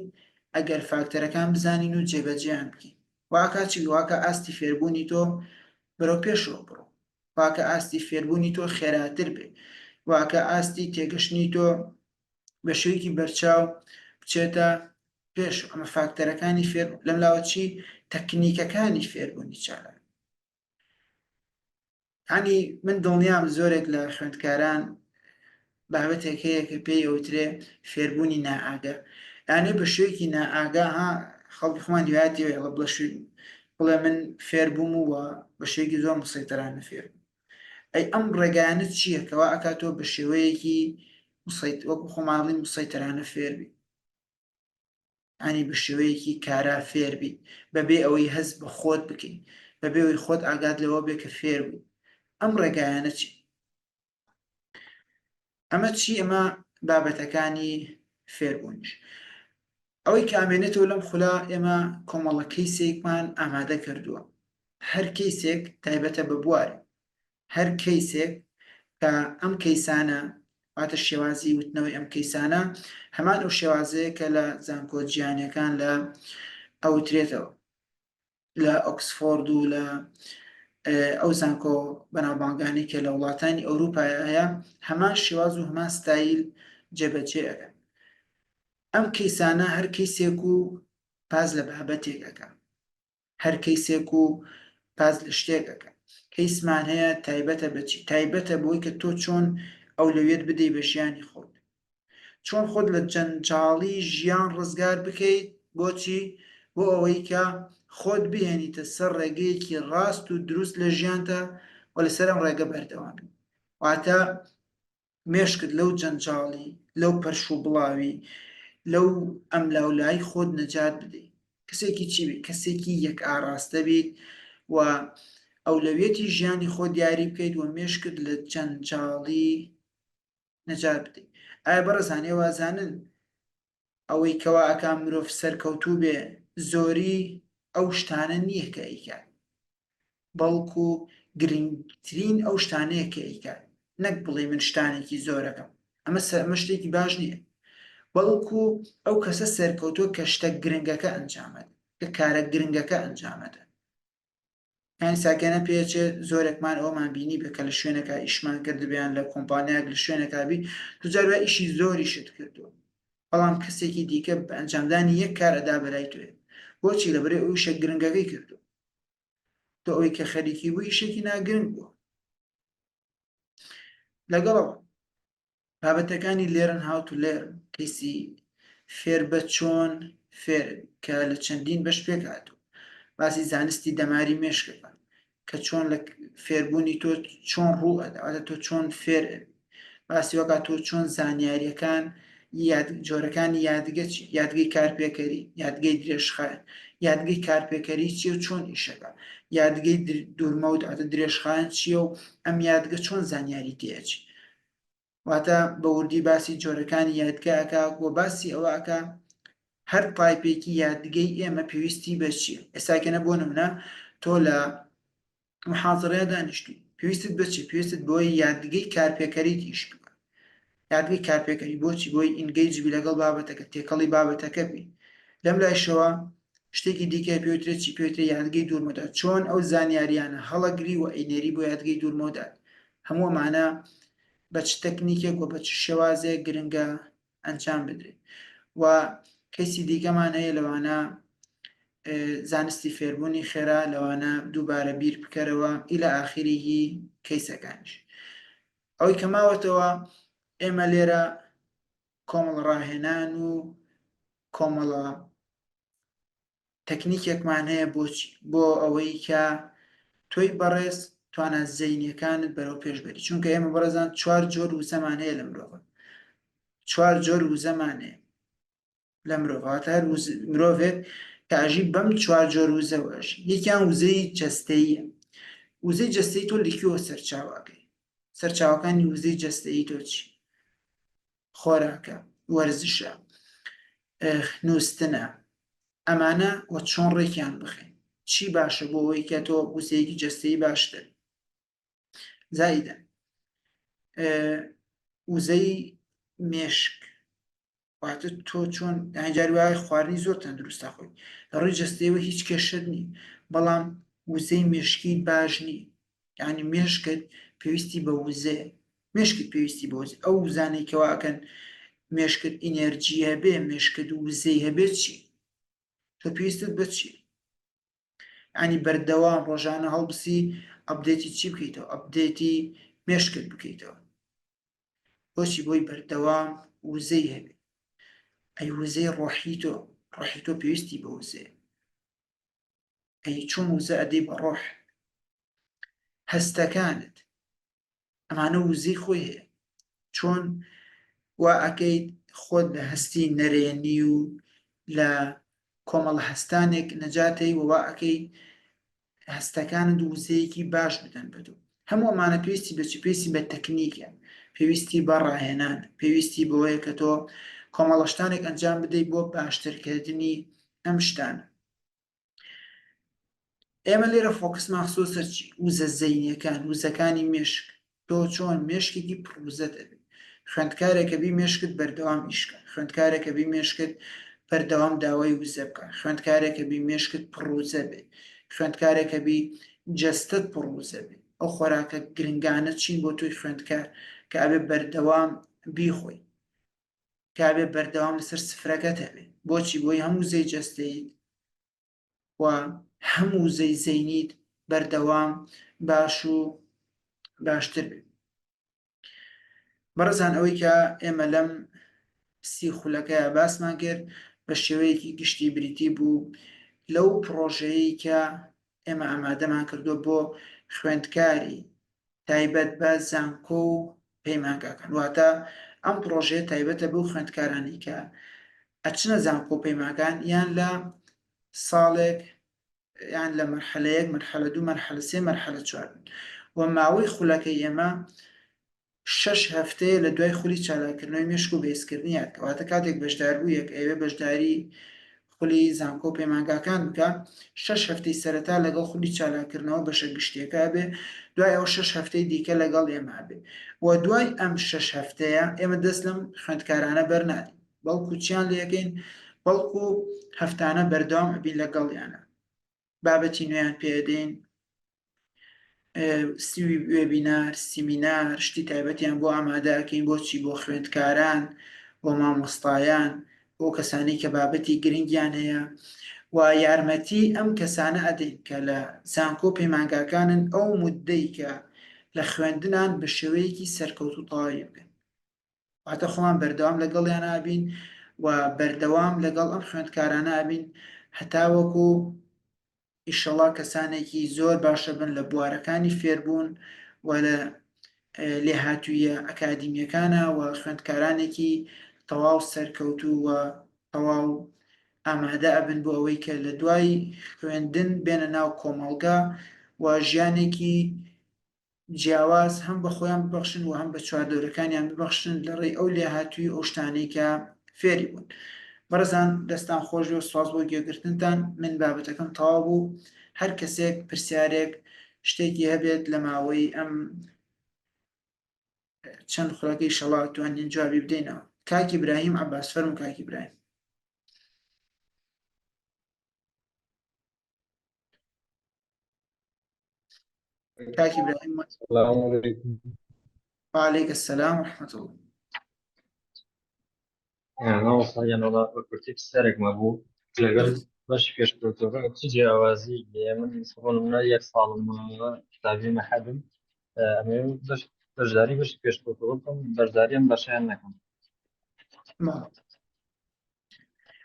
S1: ئەگەر فاکتەرەکان بزانین و جێبەجێیان بکەین واکا چی واکە ئاستی فێربوونی تۆ بەرەو پێشەوە بڕۆ واکە ئاستی فێربوونی تۆ خێراتر بێ واکە ئاستی تێگەشتنی تۆ. بە شێوەیەکی بەرچاو بچێتە پێش. ئەمە فاکتەرەکانی فێر لەم لاوە چی تەکنیکەکانی فێربوونی چالاک. ینی من دڵنیام زۆرێک لە خوێندکاران بابەتێک هەیە کە پێی ئەوترێ فێربوونی نائاگا. یانێ بە شێوەیەکی نائاگا ها خەڵکی خۆمان هیوایەتی هەیە بڵێ بڵێ من فێر بووم و بە شێوەیەکی زۆر مسەیتەرانە فێر بووم. ئەی ئەم ڕێگایانە چییە کەوا ئەکات تۆ بە شێوەیەکی مسەیت وەکو خۆمان ئەڵێین مسەیتەرانە فێر بی؟ ینی بە شێوەیەکی کارا فێر بی بەبێ ئەوەی هەست بە خۆت بکەی، بەبێ ئەوەی خۆت ئاگات لەوە بێ کە فێر بووی. ئەم ڕێگایانە چی؟ ئەمە چی؟ ئەمە بابەتەکانی فێربوونیش. ئەوەی کە ئامێنێتەوە لەم خولە ئێمە کۆمەڵە کەیسێکمان ئامادە کردووە. هەر کەیسێک تایبەتە بە بوارێک. هەر کەیسێک کە ئەم کەیسانە واتە شێوازی وتنەوەی ئەم کەیسانە هەمان ئەو شێوازەیە کە لە زانکۆ جیهانیەکان لە ئەوترێتەوە. لە ئۆکسفۆرد و لە ئەو زانکۆ بەناوبانگانەی کە لە وڵاتانی ئەوروپا هەیە هەمان شێواز و هەمان ستایل جێبەجێ ئەکەن. ئەم کەیسانە هەر کەیسێک و باس لە بابەتێک ئەکا، هەر کەیسێک و باس لە شتێک ئەکا. کەیسمان هەیە تایبەتە بە چی؟ تایبەتە بۆی کە تۆ چۆن ئەولەویەت بدەی بە ژیانی خۆت، چۆن خۆت لە جەنجاڵی ژیان ڕزگار بکەیت، بۆچی؟ بۆ ئەوەی کە خۆت بهێنیتە سەر ڕێگەیەکی ڕاست و دروست لە ژیانتا و لەسەر ئەم ڕێگە بەردەوام بیت. واتە مێشکت لەو جەنجاڵی، لەو پەرش و بڵاوی، لەو ئەملاولای خۆت نەجات بدەیت. کەسێکی چی بیت؟ کەسێکی یەک ئاڕاستە بیت و ئەولەویەتی ژیانی خۆت دیاری بکەیت و مێشکت لە جەنجاڵی نەجات بدەی. ئایا بەڕێزان ئێوە ئەزانن ئەوەی کەوا ئەکا مرۆڤ سەرکەوتوو بێ زۆری ئەو شتانە نییە کە ئەیکات بەڵکو گرنگترین ئەو شتانەیە کە ئەیکات نەک بڵێ من شتانێکی زۆرەکەم ئەمە ئەمە شتێکی باش نییە بەڵکو ئەو کەسە سەرکەوتووە کە شتە گرنگەکە ئەنجامەدە کە کارە گرنگەکە ئەنجامەدە. یانی ساکیانە پێچێ زۆرێکمان ئەوەمان بینی بێ کە لە شوێنێکا ئیشمان کردبێ یان لە کۆمپانیایەک لە شوێنێکا بی تو جار وایە ئیشی زۆریشت کردووە بەڵام کەسێکی دیکە بە ئەنجامدانی یەک کار ئەدا بەلای تۆیە بۆچی لەبەرئ ئەو ئیشە گرنگەکەی کردووە تۆ ئەوەی کە خەریکی بوو ئیشێکی ناگرنگ بووە لەگەڵەوە بابەتەکانی Learn How to Learn، کەیسی فێربە چۆن فێربی، کە لە چەندین بەش پێکهاتووە، باسی زانستی دەماری مێشک ئەکات، کە چۆن لە فێربوونی تۆ چۆن ڕوو ئەدا، واتە تۆ چۆن فێر ئەبی، باسی وەکا تۆ چۆن زانیارییەکان یاد جۆرەکانی یادگە چی، یادگەی کارپێکەری، یادگەی درێژخایەن، یادگەی کارپێکەری چییە و چۆن ئیشەکا، یادگەی دوورمەودا واتە درێژخایەن چییە و ئەم یادگە چۆن زانیاری تێئەچی. واتە بە وردی باسی جۆرەکانی یادگە ئەکا و باسی ئەوە ئەکا هەر type ێکی یادگەی ئێمە پێویستی بە چییە. ئێستاکەنە بۆ نمونە تۆ لە محازڕەیە دانیشتووی پێویستت بە چی؟ پێویستت بۆی یادگەی کارپێکەریت ئیش بکە. یادگەی کارپێکەری بۆچی؟ بۆی engage بی لەگەڵ بابەتەکە، تێکەڵی بابەتەکە بی. لەم لایشەوە شتێکی دیکە پێوترێت چی؟ پێوترێت یادگەی دوورمەودا. چۆن ئەو زانیاریانە هەڵەگری و ئەینێری بۆ یادگەی دوورمەودا. هەموو ئەمانە بە چ تەکنیکێک و بە چ شێوازێک گرنگە ئەنجام بدرێت. و کەیسی دیکەمان هەیە لەوانە زانستی فێربوونی خێرا، لەوانە دووبارە بیر بکەرەوە ئیلە ئاخیریی کەیسەکانیش. ئەوەی کە ماوەتەوە ئێمە لێرە کۆمەڵە ڕاهێنان و کۆمەڵە تەکنیکێکمان هەیە بۆچی؟ بۆ ئەوەی کە تۆی بەڕێز توانا زەینیەکانت بەرەو پێش بەری چونکە ئێمە بەڕێزان چوار جۆر وزەمان هەیە لە مرۆڤ چوار جۆر وزەمان هەیە لە مرۆڤ واتە هەر مرۆڤێک کە ئەژی بەم چوار جۆر وزەوە ئەژی یەکیان وزەی جەستەییە وزەی جەستەی تۆ لە کوێوە سەرچاوەکەی سەرچاوەکانی وزەی جەستەیی تۆ چی خۆراکە، وەرزشە، نووستنە، ئەمانە وە چۆن ڕێکیان بخەین؟ چی باشە بۆ ئەوەی کە تۆ وزەیەکی جەستەیی باشتر زائیدە وزەی مێشک واتە تۆ چۆن جاری وایە خواردنی زۆر تەندروستە خۆی لە ڕووی جەستەیەوە هیچ کێشت نییە بەڵام وزەی مێشکی باش نییە یعنی مێشکت پێویستی بە وزەیە مێشکت پێویستی بە وزە ئەو وزانەی کەوا ئەکەن. مێشکت ئینێرجی هەبێ، مێشکت وزەی هەبێ چی؟ تۆ پێویستت بە چی؟ ینی بەردەوام ڕۆژانە هەڵبسی update ی چی بکەیتەوە؟ update ی مێشکت بکەیتەوە. بۆچی؟ بۆی بەردەوام وزەی هەبێ. ئەی وزەی ڕۆحی تۆ، ڕۆحی تۆ پێویستی بە وزەیە. ئەی چۆن وزە ئەدەی بە ڕۆح؟ هەستەکانت ئەمانە وزەی خۆی هەیە. چۆن وا ئەکەیت خۆت لە هەستی نەرێنی و لە کۆمەڵە هەستانێک نەجاتەی و وا ئەکەی هەستەکانت وزەیەکی باش بدەن بە تۆ. هەموو ئەمانە پێویستی بە چی؟ پێویستی بە تەکنیکە، پێویستی بە ڕاهێنان، پێویستی بەوەیە کە تۆ کۆمەڵە شتانێک ئەنجام بدەیت بۆ باشترکردنی ئەم شتانە. ئێمە لێرە focus مان خستووە سەر چی؟ وزە زەینیەکان، وزەکانی مێشک. تۆ چۆن مێشکێکی پڕ وزەت ئەبێ. خوێندکارێکە بی مێشکت بەردەوام ئیشکە، خوێندکارێکە بی مێشکت بەردەوام داوای وزە بکە، خوێندکارێکە بی مێشکت پڕ وزە بێ، خوێندکارێکە بی جەستەت پڕ وزە بێ. ئەو خۆراکە گرنگانە چین بۆ تۆی خوێندکار کە ئەبێ بەردەوام بیخۆی؟ کە ئەبێ بەردەوام لەسەر سفرەکەت هەبێ. بۆچی؟ بۆی هەم وزەی جەستەییت و هەم وزەی زەینیت بەردەوام باش و باشتر بێ. بەڕێزان ئەوەی کە ئێمە لەم 30 خولەکەیا باسمان کرد بە شێوەیەکی گشتی بریتی بوو لەو پڕۆژەیەی کە ئێمە ئامادەمان کردووە بۆ خوێندکاری تایبەت بە زانکۆ و پەیمانگاکان، واتە ئەم پڕۆژەیە تایبەتە بەو خوێندکارانەی کە ئەچنە زانکۆ و پەیمانگان یان لە ساڵێک یان لە مەرحەلە یەک، مەرحەلە دوو، مەرحەلە سێ، مەرحەلە چوار بن و ماوەی خولەکەی ئێمە شەش هەفتەیە لە دوای خولی چالاککردنەوەی مێشک و بەهێزکردنی یاد، کەواتە کاتێک بەشداربوویەک ئەیەوێ بەشداری خولی زانکۆ و پەیمانگاکان بکا، شەش هەفتەی سەرەتا لەگەڵ خولی چالاککردنەوە بەشە گشتیەکە ئەبێ، دوای ئەوە شەش هەفتەی دیکە لەگەڵ ئێمە ئەبێ و دوای ئەم شەش هەفتەیە ئێمە دەست لەم خوێندکارانە بەرنادەین، بەڵکو چیان لێ ئەکەین؟ بەڵکو هەفتانە بەردەوام ئەبین لەگەڵیانە، بابەتی نوێیان پێ ئەدەین، webinar، سیمینار، شتی تایبەتیان بۆ ئامادە ئەکەین. بۆچی؟ بۆ خوێندکاران، بۆ مامۆستایان، بۆ کەسانی کە بابەتی گرنگیان هەیە و یارمەتی ئەم کەسانە ئەدەین کە لە زانکۆ پەیمانگاکانن ئەو مدەی کە لە خوێندنان بە شێوەیەکی سەرکەوتوو تەواوی بکەن. واتە خۆمان بەردەوام لەگەڵیان ئەبین و بەردەوام لەگەڵ ئەم خوێندکارانە ئەبین هەتاوەکو ئیشەڵا کەسانێکی زۆر باشە بن لە بوارەکانی فێربوون و لە لێهاتوویە ئەکادیمیەکانە و خوێندکارانێکی تەواو سەرکەوتوو و تەواو ئامادە ئەبن بۆ ئەوەی کە لە دوای خوێندن بێنە ناو کۆمەڵگا و ژیانێکی جیاواز هەم بە خۆیان ببەخشن و هەم بە چواردەورەکانیان ببەخشن لە ڕێی ئەو لێهاتووی ئەو شتانەی کە فێری بوون. بەڕێزان دەستان خۆش بێ و سوپاس بۆ گوێگرتنتان. من بابەتەکەم تەواو بوو. هەر کەسێک پرسیارێک شتێکی هەبێت لە ماوەی ئەم چەند خولەکەی ئیشەڵا توانین جوابی بدەینەوە. کاک ئیبراهیم عەباس فەرموو کاک ئیبراهیم. کاک ئیبراهیم
S2: سلام علیکم.
S1: وعلیک السلام ورحمة الله.
S2: مامۆستا گیان وەڵا بە کورتی پرسیارێکم هەبوو لەگەڵ بەشی پێشکەوتووەکە چ جیاوازی هەیە؟ من بۆ نمونە یەک ساڵم ماوە قوتابی مەحەدم، ئەمەوێ بەش بەشداری بەشی پێشکەوتووە بکەم، بەشداری ئەم بەشیان نەکەم.
S1: ماڵ.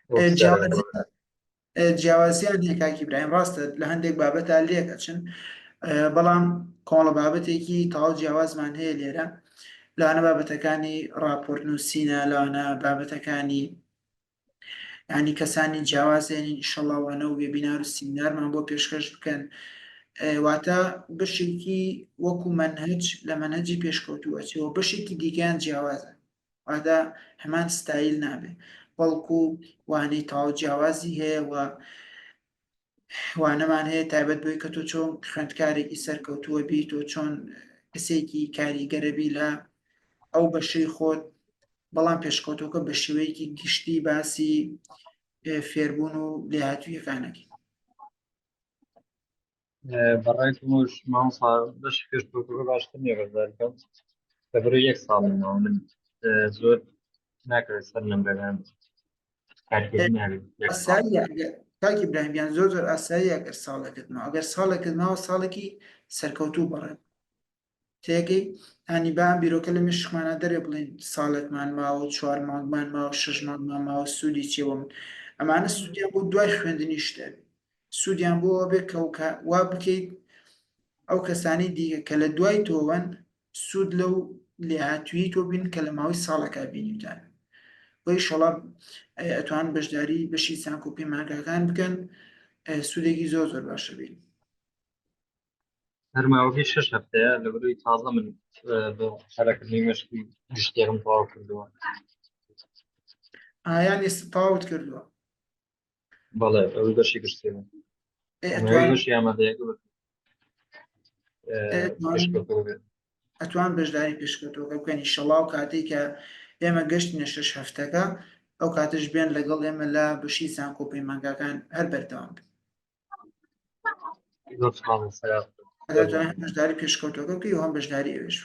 S2: بۆ پرسیارەکەم.
S1: جیاوازی جیاوازیان هەیە کاک ئیبراهیم، ڕاستە لە هەندێک بابەتا لێک ئەچن، بەڵام کۆمەڵە بابەتێکی تەواو جیاوازمان هەیە لێرە، لەوانە بابەتەکانی ڕاپۆرت نووسینە، لەوانە بابەتەکانی ینی کەسانی جیاوازێنین ئیشەڵا وانە و webinar و سیمینارمان بۆ پێشکەش بکەن. واتە بەشێکی وەکو مەنهەج لە مەنهەجی پێشکەوتوو ئەچێەوە، بەشێکی دیکەیان جیاوازە، واتە هەمان ستایل نابێ، بەڵکو وانەی تەواو جیاوازی هەیە و وانەمان هەیە تایبەت بۆی کە تۆ چۆن خوێندکارێکی سەرکەوتووە بی، تۆ چۆن کەسێکی کاریگەرەبی لە ئەو بەشەی خۆت. بەڵام پێشکەوتوەکە بە شێوەیەکی گشتی باسی فێربوون و لێهاتوویەکانەکەی.
S2: بەڕای تۆش مامۆستا بەشی پێشکەوتووەکە باشتر نییە بەشداری بکەم؟ لەبەرئەوەی یەک ساڵم ماوە من زۆر. ناکەوێت سەر نمرەکان کاریگەری نابێت یەک ساڵ.
S1: ئاساییە ئەگەر کاک ئیبراهیم گیان زۆر زۆر ئاساییە ئەگەر ساڵێکت ماوە ئەگەر ساڵێکت ماوە ساڵێکی سەرکەوتوو بەڕێ تێگەی ئانی با ئەم بیرۆکە لە مێشکمانە دەرێ بڵێن ساڵێکمان ماوە و چوار مانگمان ماوە شەش مانگمان ماوە سوودی چیە بۆ من ئەمانە سوودیان بۆ دوای خوێندنیش دەبێ سوودیان بۆ ئەوە بێ کە کە وا بکەیت ئەو کەسانی دیکە کە لە دوای تۆوەن سوود لەو لێهاتوویی تۆ بین کە لە ماوەی ساڵێکا بینیوتان بۆ ئیشەڵا ئەتوان بەشداری بەشی زانکۆ پەیمانگاکان بکەن سوودێکی زۆر زۆر باشە بین.
S2: هەر ماوەکەی شەش هەفتەیە لە بەروی تازە من بە هەرەکردنی مشکی گشتێکم تەواو کردووە.
S1: ئایان ئێستا تەواوت کردووە؟
S2: بەڵێ ئەوەی بەشی گشتی بوو. ئەوەی بەشی ئامادەیەکە
S1: ئەتوان بەشداری پێشکەوتوەکە بکەن ئیشەڵا و کاتێک کە ئێمە گەشتینە شەش هەفتەکە ئەو کاتش بێن لەگەڵ ئێمە لە بەشی زانکۆ پەیمانگاکان هەر بەردەوام بن. بەشداری پێشکەوتەکە بکەی و هەم بەشداری ئەوێش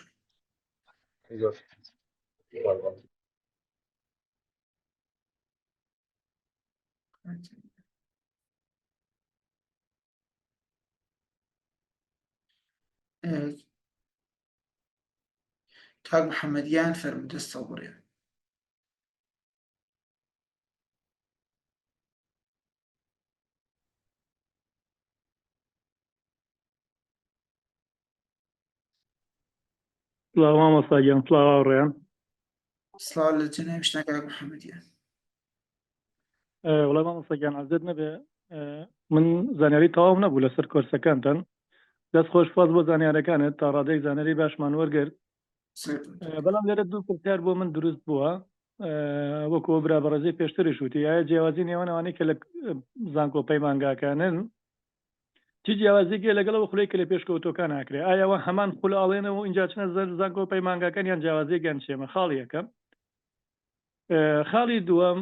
S1: کاک محەممەدیان فەرموو دەستەوە بڕێ.
S3: سڵاو مامۆستا گیان سڵاو هاوڕێیان.
S1: سڵاو لە جەنابیشتان کاک محەممەد گیان.
S3: وەڵای مامۆستا گیان عەزێت نەبێ من زانیاری تەواوم نەبوو لەسەر کۆرسەکانتان دەست خۆش سپاس بۆ زانیارەکانت تا ڕادەیەک زانیاری باشمان وەرگرت بەڵام لێرە دوو پرسیار بۆ من دروست بووە وەکو ئەو برا بەڕێزەی پێشتریش وتی ئایا جیاوازی نێوان ئەوانەی کە لە زانکۆ پەیمانگاکانن چی جیاوازیەک هەیە لەگەڵ ئەو خولەی کە لە پێشکەوتوەکان ئاکرێ ئایا ئەوە هەمان خول ئاڵێنەوە و ئینجا چنە زەر زانکۆ پەیمانگاکان یان جیاوازیەکیان چیە خاڵی یەکەم خاڵی دووەم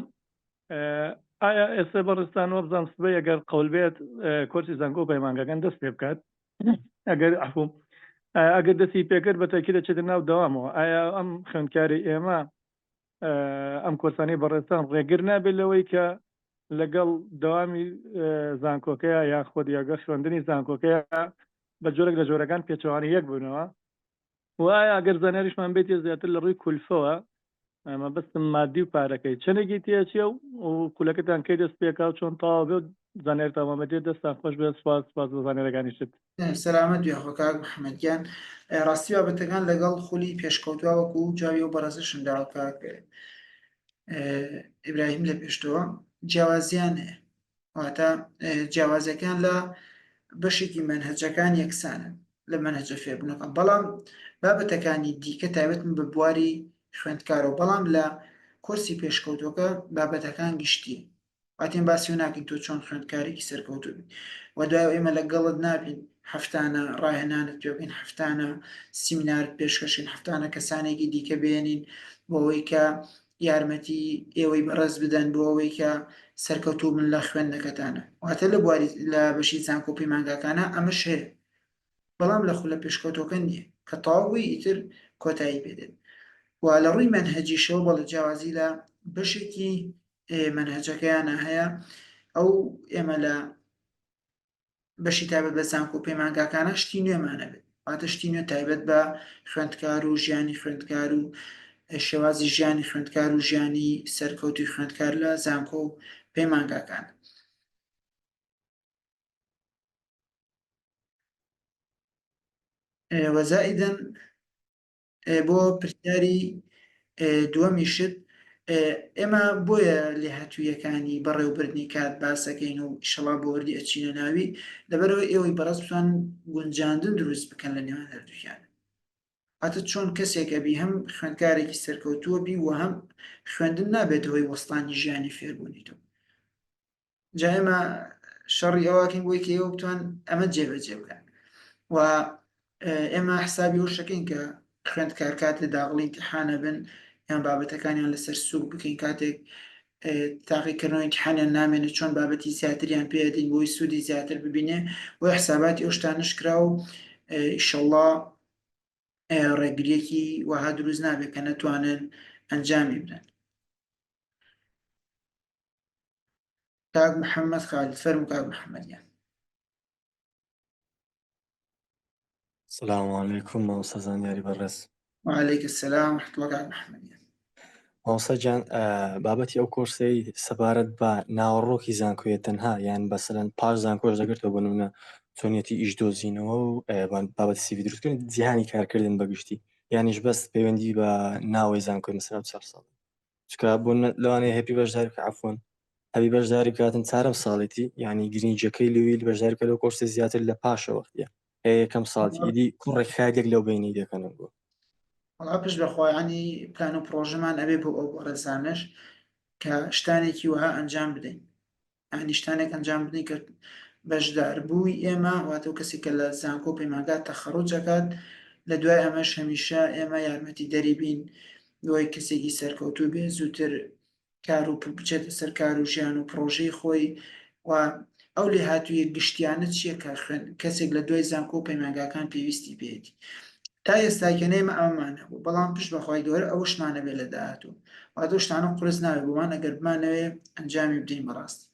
S3: ئایا ئێستا بەڕێزتان وەبزانم سبەی ئەگەر قەول بێت کۆرسی زانکۆ پەیمانگاکان دەست پێ بکات ئەگەر عفو ئەگەر دەستی پێکرد بە تاکی دەچێتە ناو دەوامەوە ئایا ئەم خوێندکاری ئێمە ئەم کۆرسانەی بەڕێزتان ڕێگر نابێت لەوەی کە لەگەڵ دەوامی زانکۆکەیە یان خۆد یاگە خوێندنی زانکۆکەیە بە جۆرێک لە جۆرەکان پێچەوانەی یەک بوونەوە و ئایا ئەگەر زانیاریشمان بێت زیاتر لە ڕووی کولفەوە مەبەستم مادی و پارەکەی چەندێکی تێچیە و خولەکەتان کەی دەست پێکا و چۆن تەواو بێ و زانیاریتان بۆ بێت دەستان خۆش بێت سوپاس سوپاس بۆ زانیاریەکانیشت.
S1: سەلامەت بی یاخوا کاک محمد گیان ڕاستی بابەتەکان لەگەڵ خولی پێشکەوتوە وەکو جوابی ئەو بەڕێزەشم داوە کاک ئیبراهیم لە پێشتەوە جیاوازیان هەیە واتە جیاوازەکان لە بەشێکی مەنهەجەکان یەکسانن لە مەنهەجە فێربوونەکان بەڵام بابەتەکانی دیکە تایبەتن بە بواری خوێندکارەوە بەڵام لە کۆرسی پێشکەوتوەکە بابەتەکان گشتی واتێن باسی و ناکەین تۆ چۆن خوێندکارێکی سەرکەوتوو بی و دوای ئێمە لەگەڵت نابین هەفتانە ڕاهێنانت پێ بکەین هەفتانە سیمینارت پێشکەشین هەفتانە کەسانێکی دیکە بێنین بۆ ئەوەی کە یارمەتی ئێوەی بەڕێز بدەن بۆ ئەوەی کە سەرکەوتوو بن لە خوێندنەکەتانە واتە لە بواری لە بەشی زانکۆ پەیمانگاکانە ئەمەش هەیە بەڵام لە خولە پێشکەوتوەکە نییە کە تەواو بووی ئیتر کۆتایی پێدێت و لە ڕووی مەنهەجیشەوە بەڵێ جیاوازی لە بەشێکی مەنهەجەکەیانە هەیە ئەو ئێمە لە بەشی تایبەت بە زانکۆ و پەیمانگاکانە شتی نوێمان هەبێت واتە شتی نوێ تایبەت بە خوێندکار و ژیانی خوێندکار و شێوازی ژیانی خوێندکار و ژیانی سەرکەوتوی خوێندکار لە زانکۆ و پەیمانگاکان. وەزائیدەن بۆ پرسیاری دووەمیشت ئێمە بۆیە لێهاتوویەکانی بەڕێوبردنی کات باسەکەین و ئیشەڵا بۆ وردی ئەچینە ناوی لەبەرەوە ئێوەی بەڕێز بتوان گونجاندن دروست بکەن لە نێوان هەردووکیان واتە چۆن کەسێک ئەبی هەم خوێندکارێکی سەرکەوتووە بی و هەم خوێندن نابێتە هۆی وەستانی ژیانی فێربوونی تۆ جا ئێمە شەڕی ئەوەکەین بۆی کە ئێوە بتوان ئەمە جێبەجێ بکەن و ئێمە حسابی ئەو شەکەین کە خوێندکار کاتێ داغڵی ئیمتیحانە بن یان بابەتەکانیان لەسەر سوک بکەین کاتێک تاقیکردنەوە ئیمتیحانیان نامێنێت چۆن بابەتی زیاتریان پێدەین بۆی سوودی زیاتر ببینێ بۆی حساباتی ئەو شتانش کرا و ئیشەڵڵا ڕێگریەکی وەها دروست نابێت کە نەتوانن ئەنجامی بدەن. کاک محەممەد خالید فەرموو کاک محەممەد گیان.
S2: سلام علیکم مامۆستا زانیاری بەڕێز.
S1: وعلیک السلام ورحمة الله کاک محەممەد گیان.
S2: مامۆستا گیان بابەتی ئەو کۆرسەی سەبارەت بە ناوەڕۆکی زانکۆیە تەنها یان بەسەرەن پاش زانکۆش دەگرتەوە بۆ نمونە چۆنیەتی ئیش دۆزینەوە و بابەتی CV دروستکردن جیهانی کارکردن بەگشتی یانیش بەس پەیوەندی بە ناوەی زانکۆی مەسەلەن چوار ساڵ چکە بۆ لەوانەیە هەپی بەشداری بکە عفوەن هەبی بەشداری بکاتن چارەم ساڵێتی یعنی گرنگەکەی لەوی بەشداری بکە لەو کۆرسی زیاتر لە پاشەوە یەکەم ساڵ ئیدی کوڕێک خاگێک لەو بینی دەکەنەوە بۆ
S1: وەڵا پشت بەخوا ینی پلان و پڕۆژەمان ئەبێ بۆ ئەو بەڕێزانەش کە شتانێکی وەها ئەنجام بدەین ینی شتانێک ئەنجام بدەین کە بەشداربووی ئێمە واتە و کەسی کە لە زانکۆ پەیمانگا تەخەڕوج ئەکات لە دوای ئەمەش هەمیشە ئێمە یارمەتی دەری بین دوای کەسێکی سەرکەوتوو بێ زووتر کار و بچێتە سەر کار و ژیان و پڕۆژەی خۆی و ئەو لێهاتوویە گشتیانە چییە کە خوێن کەسێک لە دوای زانکۆ و پەیمانگاکان پێویستی پێیەتی تا ئێستا کە ئێمە ئەوەمان هەبوو بەڵام پشت بەخوای گەورە ئەوەشمان هەبێت لە داهاتوو واتە ئەو شتانە قورس نابێت بۆمان ئەگەر بمانەوێ ئەنجامی بدەین بەڕاستی.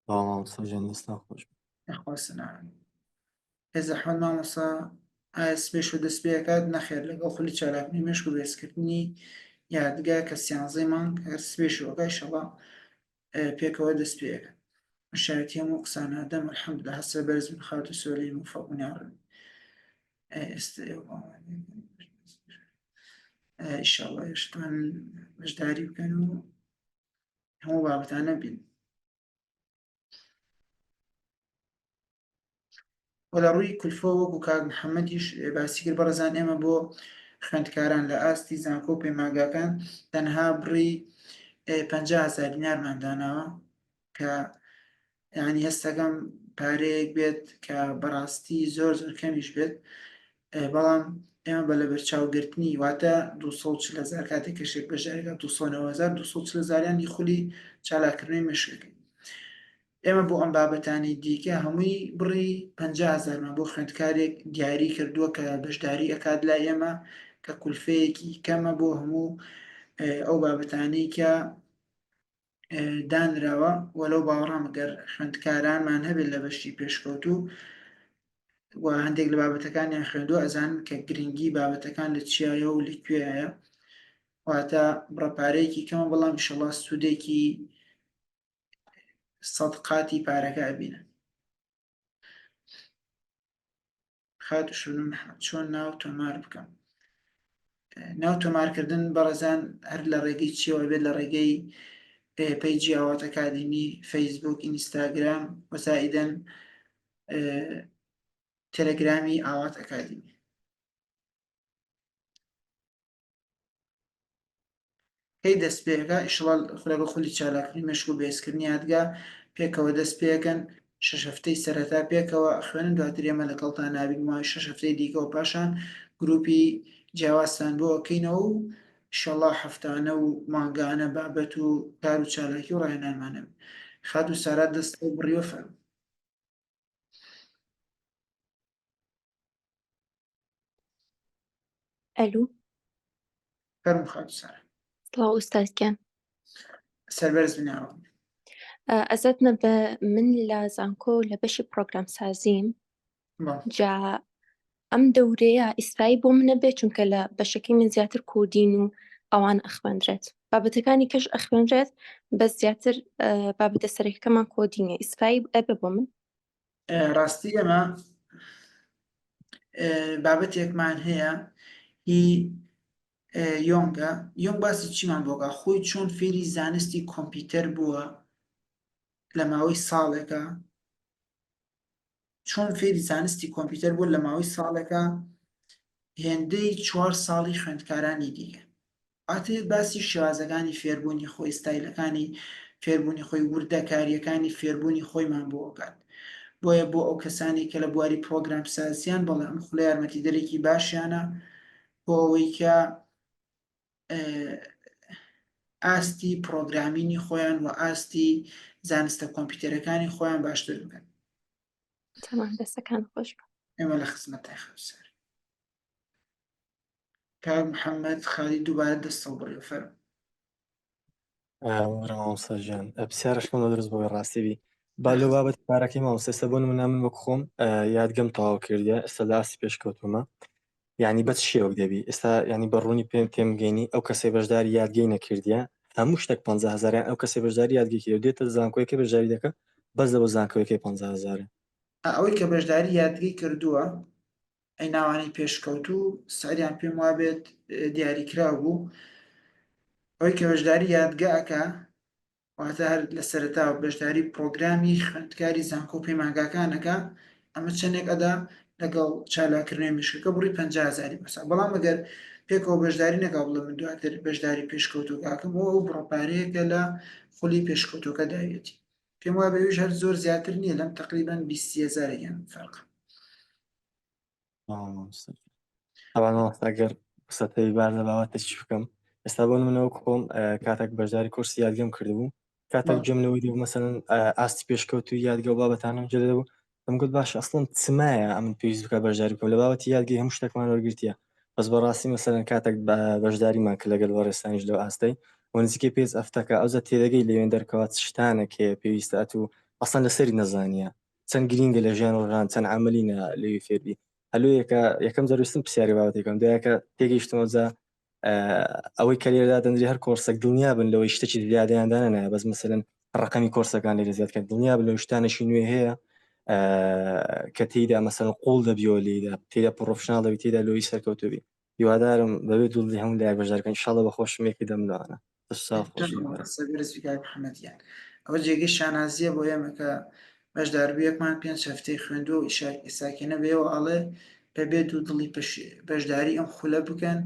S2: بەڵام مامۆستا گیان دەستان خۆش بێت.
S1: یاخوا سنان بێزەحمەت مامۆستا ئایا سبەی شەو دەست پێ ئەکات نەخێر لەگەڵ خولی چالاکردنی مێشک و بەهێزکردنی یادگا کە سیانزەی مانگ هەر سبەی شەوەکە ئیشەڵا پێکەوە دەست پێ ئەکەن من شایەتی هەموو قسانە دەم الحمدلله هەستە بەرز بن خاتو سۆلی موفەق بن یا رب ئێستا ئیشەڵا ئێشتان بەشداری بکەن و هەموو بابەتانە بین و لە ڕووی کولفۆ وەکو کاک محەممەدیش باسی کرد بەڕێزان ئێمە بۆ خوێندکاران لە ئاستی زانکۆ و پەیمانگاکان تەنها بڕی 50 هزار دینارمان داناوە کە یعنی هەستەکەم پارەیەک بێت کە بەڕاستی زۆر زۆر کەمیش بێت بەڵام ئێمە بە لەبەرچاوگرتنی واتە 240 هزار کاتێک کەشێک بەشداریکە 290 هزار 240 هزاریانی خولی چالاکردنەوەی مێشکەکەی ئێمە بۆ ئەم بابەتانی دیکە هەمووی بڕی 50 هزارمان بۆ خوێندکارێک دیاری کردووە کە بەشداری ئەکات لای ئێمە کە کولفەیەکی کەمە بۆ هەموو ئەو بابەتانەی کە دانراوە و لەو باوەڕام گەر خوێندکارانمان هەبێت لە بەشی پێشکەوتوو و هەندێک لە بابەتەکانیان خوێندووە ئەزانن کە گرنگی بابەتەکان لە چیایە و لە کوێیە واتە بڕە پارەیەکی کەمە بەڵام ئیشەڵا سوودێکی سەد قاتی پارەکە ئەبینن. خاتو شبنم محمد چۆن ناو تۆمار بکەم ناو تۆمارکردن بەڕێزان هەر لە ڕێگەی چیەوە بێت لە ڕێگەی page ی ئاوات ئەکادیمی فەیسبوک ئینستاگرام وەزائیدەن تەلەگرامی ئاوات ئەکادیمی کەی دەست پێکا ئیشڵا خولەکە خولی چالاکردنی مێشک و بەهێزکردنی یادگا پێکەوە دەست پێکەن شەش هەفتەی سەرەتا پێکەوە خوێنن دواتر ئێمە لەگەڵتان نابین ماوەی شەش هەفتەی دیکەوە پاشان گروپی جیاوازتان بۆ ئەکەینەوە و ئیشەڵا هەفتانە و مانگانە بابەت و کار و چالاکی و ڕاهێنانمان هەبێت خاتوو سارا دەست بڕیوە فەرموو.
S4: ئەلو
S1: فەرموو خاتوو سارا.
S4: سڵاو ئوستاز گیان.
S1: سەربەرز بن یاڕەب.
S4: ئەزەت نەبێ من لە زانکۆ لە بەشی پرۆگرام سازیم جا ئەم دەورەیە ئیسفایی بۆ منە بێ چونکە لە بەشەکەی من زیاتر coding و ئەوان ئەخوێندرێت بابەتەکانی کەش ئەخوێنرێت بەس زیاتر بابەتە سەرەکەمان coding ە ئیسفایی ئەبێ بۆ من
S1: ڕاستی ئێمە بابەتێکمان هەیە هی یۆنگە یۆنگ باسی چیمان بۆکە خۆی چۆن فێری زانستی کۆمپیوتەر بووە لە ماوەی ساڵێکە چۆن فێری زانستی کۆمپیوتەر بووە لە ماوەی ساڵێکە هێندەی چوار ساڵی خوێندکارانی دیکە ئاتێت باسی شێوازەکانی فێربوونی خۆی ستایلەکانی فێربوونی خۆی وردەکارییەکانی فێربوونی خۆیمان بۆ ئەکات بۆیە بۆ ئەو کەسانی کە لە بواری پرۆگرام سازیان بەڵێ ئەم خولە یارمەتیدەرێکی باشیانە بۆ ئەوەی کە ئاستی پرۆگرامینی خۆیان و ئاستی زانستە کۆمپیوتەرەکانی خۆیان باشتر بکەن.
S4: تەمام دەستەکان خۆش.
S1: ئێمە لە خزمەتای خەوسەر. کاک محەممەد خالید دووبارە دەستەوە بڕیوە فەرموو.
S2: وەرە مامۆستا گیان پرسیارشکم لە دروست بۆی ڕاستی بی با لەو بابەت پارەکەی مامۆستا ئێستا بۆ نمونە من وەک خۆم یادگەم تەواو کردیە ئێستا لە ئاستی پێشکەوتومە یعنی بە چ شێوەک دەبی ئێستا یعنی بە ڕوونی پێم تێمگەینی ئەو کەسەی بەشداری یادگەی نەکردیە هەموو شتێک 50 هەزاریان ئەو کەسەی بەشداری یادگەی کردیە دێتە زانکۆیەکە بەشداری دەکە بەس لە بۆ زانکۆیەکەی 50 هەزارە
S1: ئەوەی کە بەشداری یادگەی کردووە ئەی ناوانەی پێشکەوتوو سعریان پێم وابێت دیاریکراو بوو ئەوەی کە بەشداری یادگە ئەکا واتە هەر لە سەرەتا بەشداری پرۆگرامی خوێندکاری زانکۆ و پەیمانگاکانەکە ئەمە چەندێک ئەدا لەگەڵ چالاکردنەوەی مشکەکە بڕی 50 هزاری بەسا بەڵام ئەگەر پێکەوە بەشداری نەکا بڵێ من دواتر بەشداری پێشکەوتوەکەکەم بۆ ئەو بڕە پارەیەکە لە خولی پێشکەوتوەکە داویەتی پێم وابێ ئەویش هەر زۆر زیاتر نییە لەم تقریبان 20 هزارێکیان فەرق.
S2: تەبعەن مامۆستا گەر قسەتەی بار لە باوەتە چی بکەم ئێستا بۆ نمونە وەک خۆم کاتێک بەشداری کۆرسی یادگەم کردبوو کاتێک گوێم لەوەی دەبوو مەسەلەن ئاستی پێشکەوتووی یادگە و بابەتانم جێ دەبوو دەم گوت باش ئەسڵەن چمایە ئەمن پێویست بکە بەشداری بکەم لە بابەتی یادگەی هەموو شتێکمان وەرگرتیە بەس بەڕاستی مەسەلەن کاتێک بەشداریمان کرد لەگەڵ بەڕێزتانیش لەو ئاستەی و نزیکەی پێنج هەفتەکە ئەوجا تێدەگەی لەوێن دەرکەوە چ شتانێک هەیە پێویستە ئەتوو ئەسڵەن لەسەری نەزانیە چەند گرینگە لە ژیان ڕۆژان چەند عملینە لەوی فێربی هەلوەیەکە یەکەم جار ویستم پرسیاری بابەتێکم دوایەکە تێگەیشتمەوە جا ئەوەی کە لێرەدا دەنرێ هەر کۆرسێک دڵنیا بن لەوەی شتێکی زیادەیان دانەنایە بەس مەسەلەن ڕقەمی کۆرسەکان لێرە زیاد کەن دڵنیا بن لەوەی شتانێکی نوێ هەیە کە تێیدا مەسەلەن قوڵ دەبیەوە لێیدا تێیدا professional دەبی تێیدا لۆی سەرکەوتوبی هیوادارم بەبێ دوڵی هەموو لایەک بەشدارکەن ان شاء الله بە خۆشم یەکی دەم لەوانە
S1: ئەوە جێگەی شانازیە بۆ ئێمە کە بەشداربوویەکمان پێنج هەفتەی خوێندووە و ئیساکێنە بێەوە ئەڵێ بەبێ دوو دڵی بەشداری ئەم خولە بکەن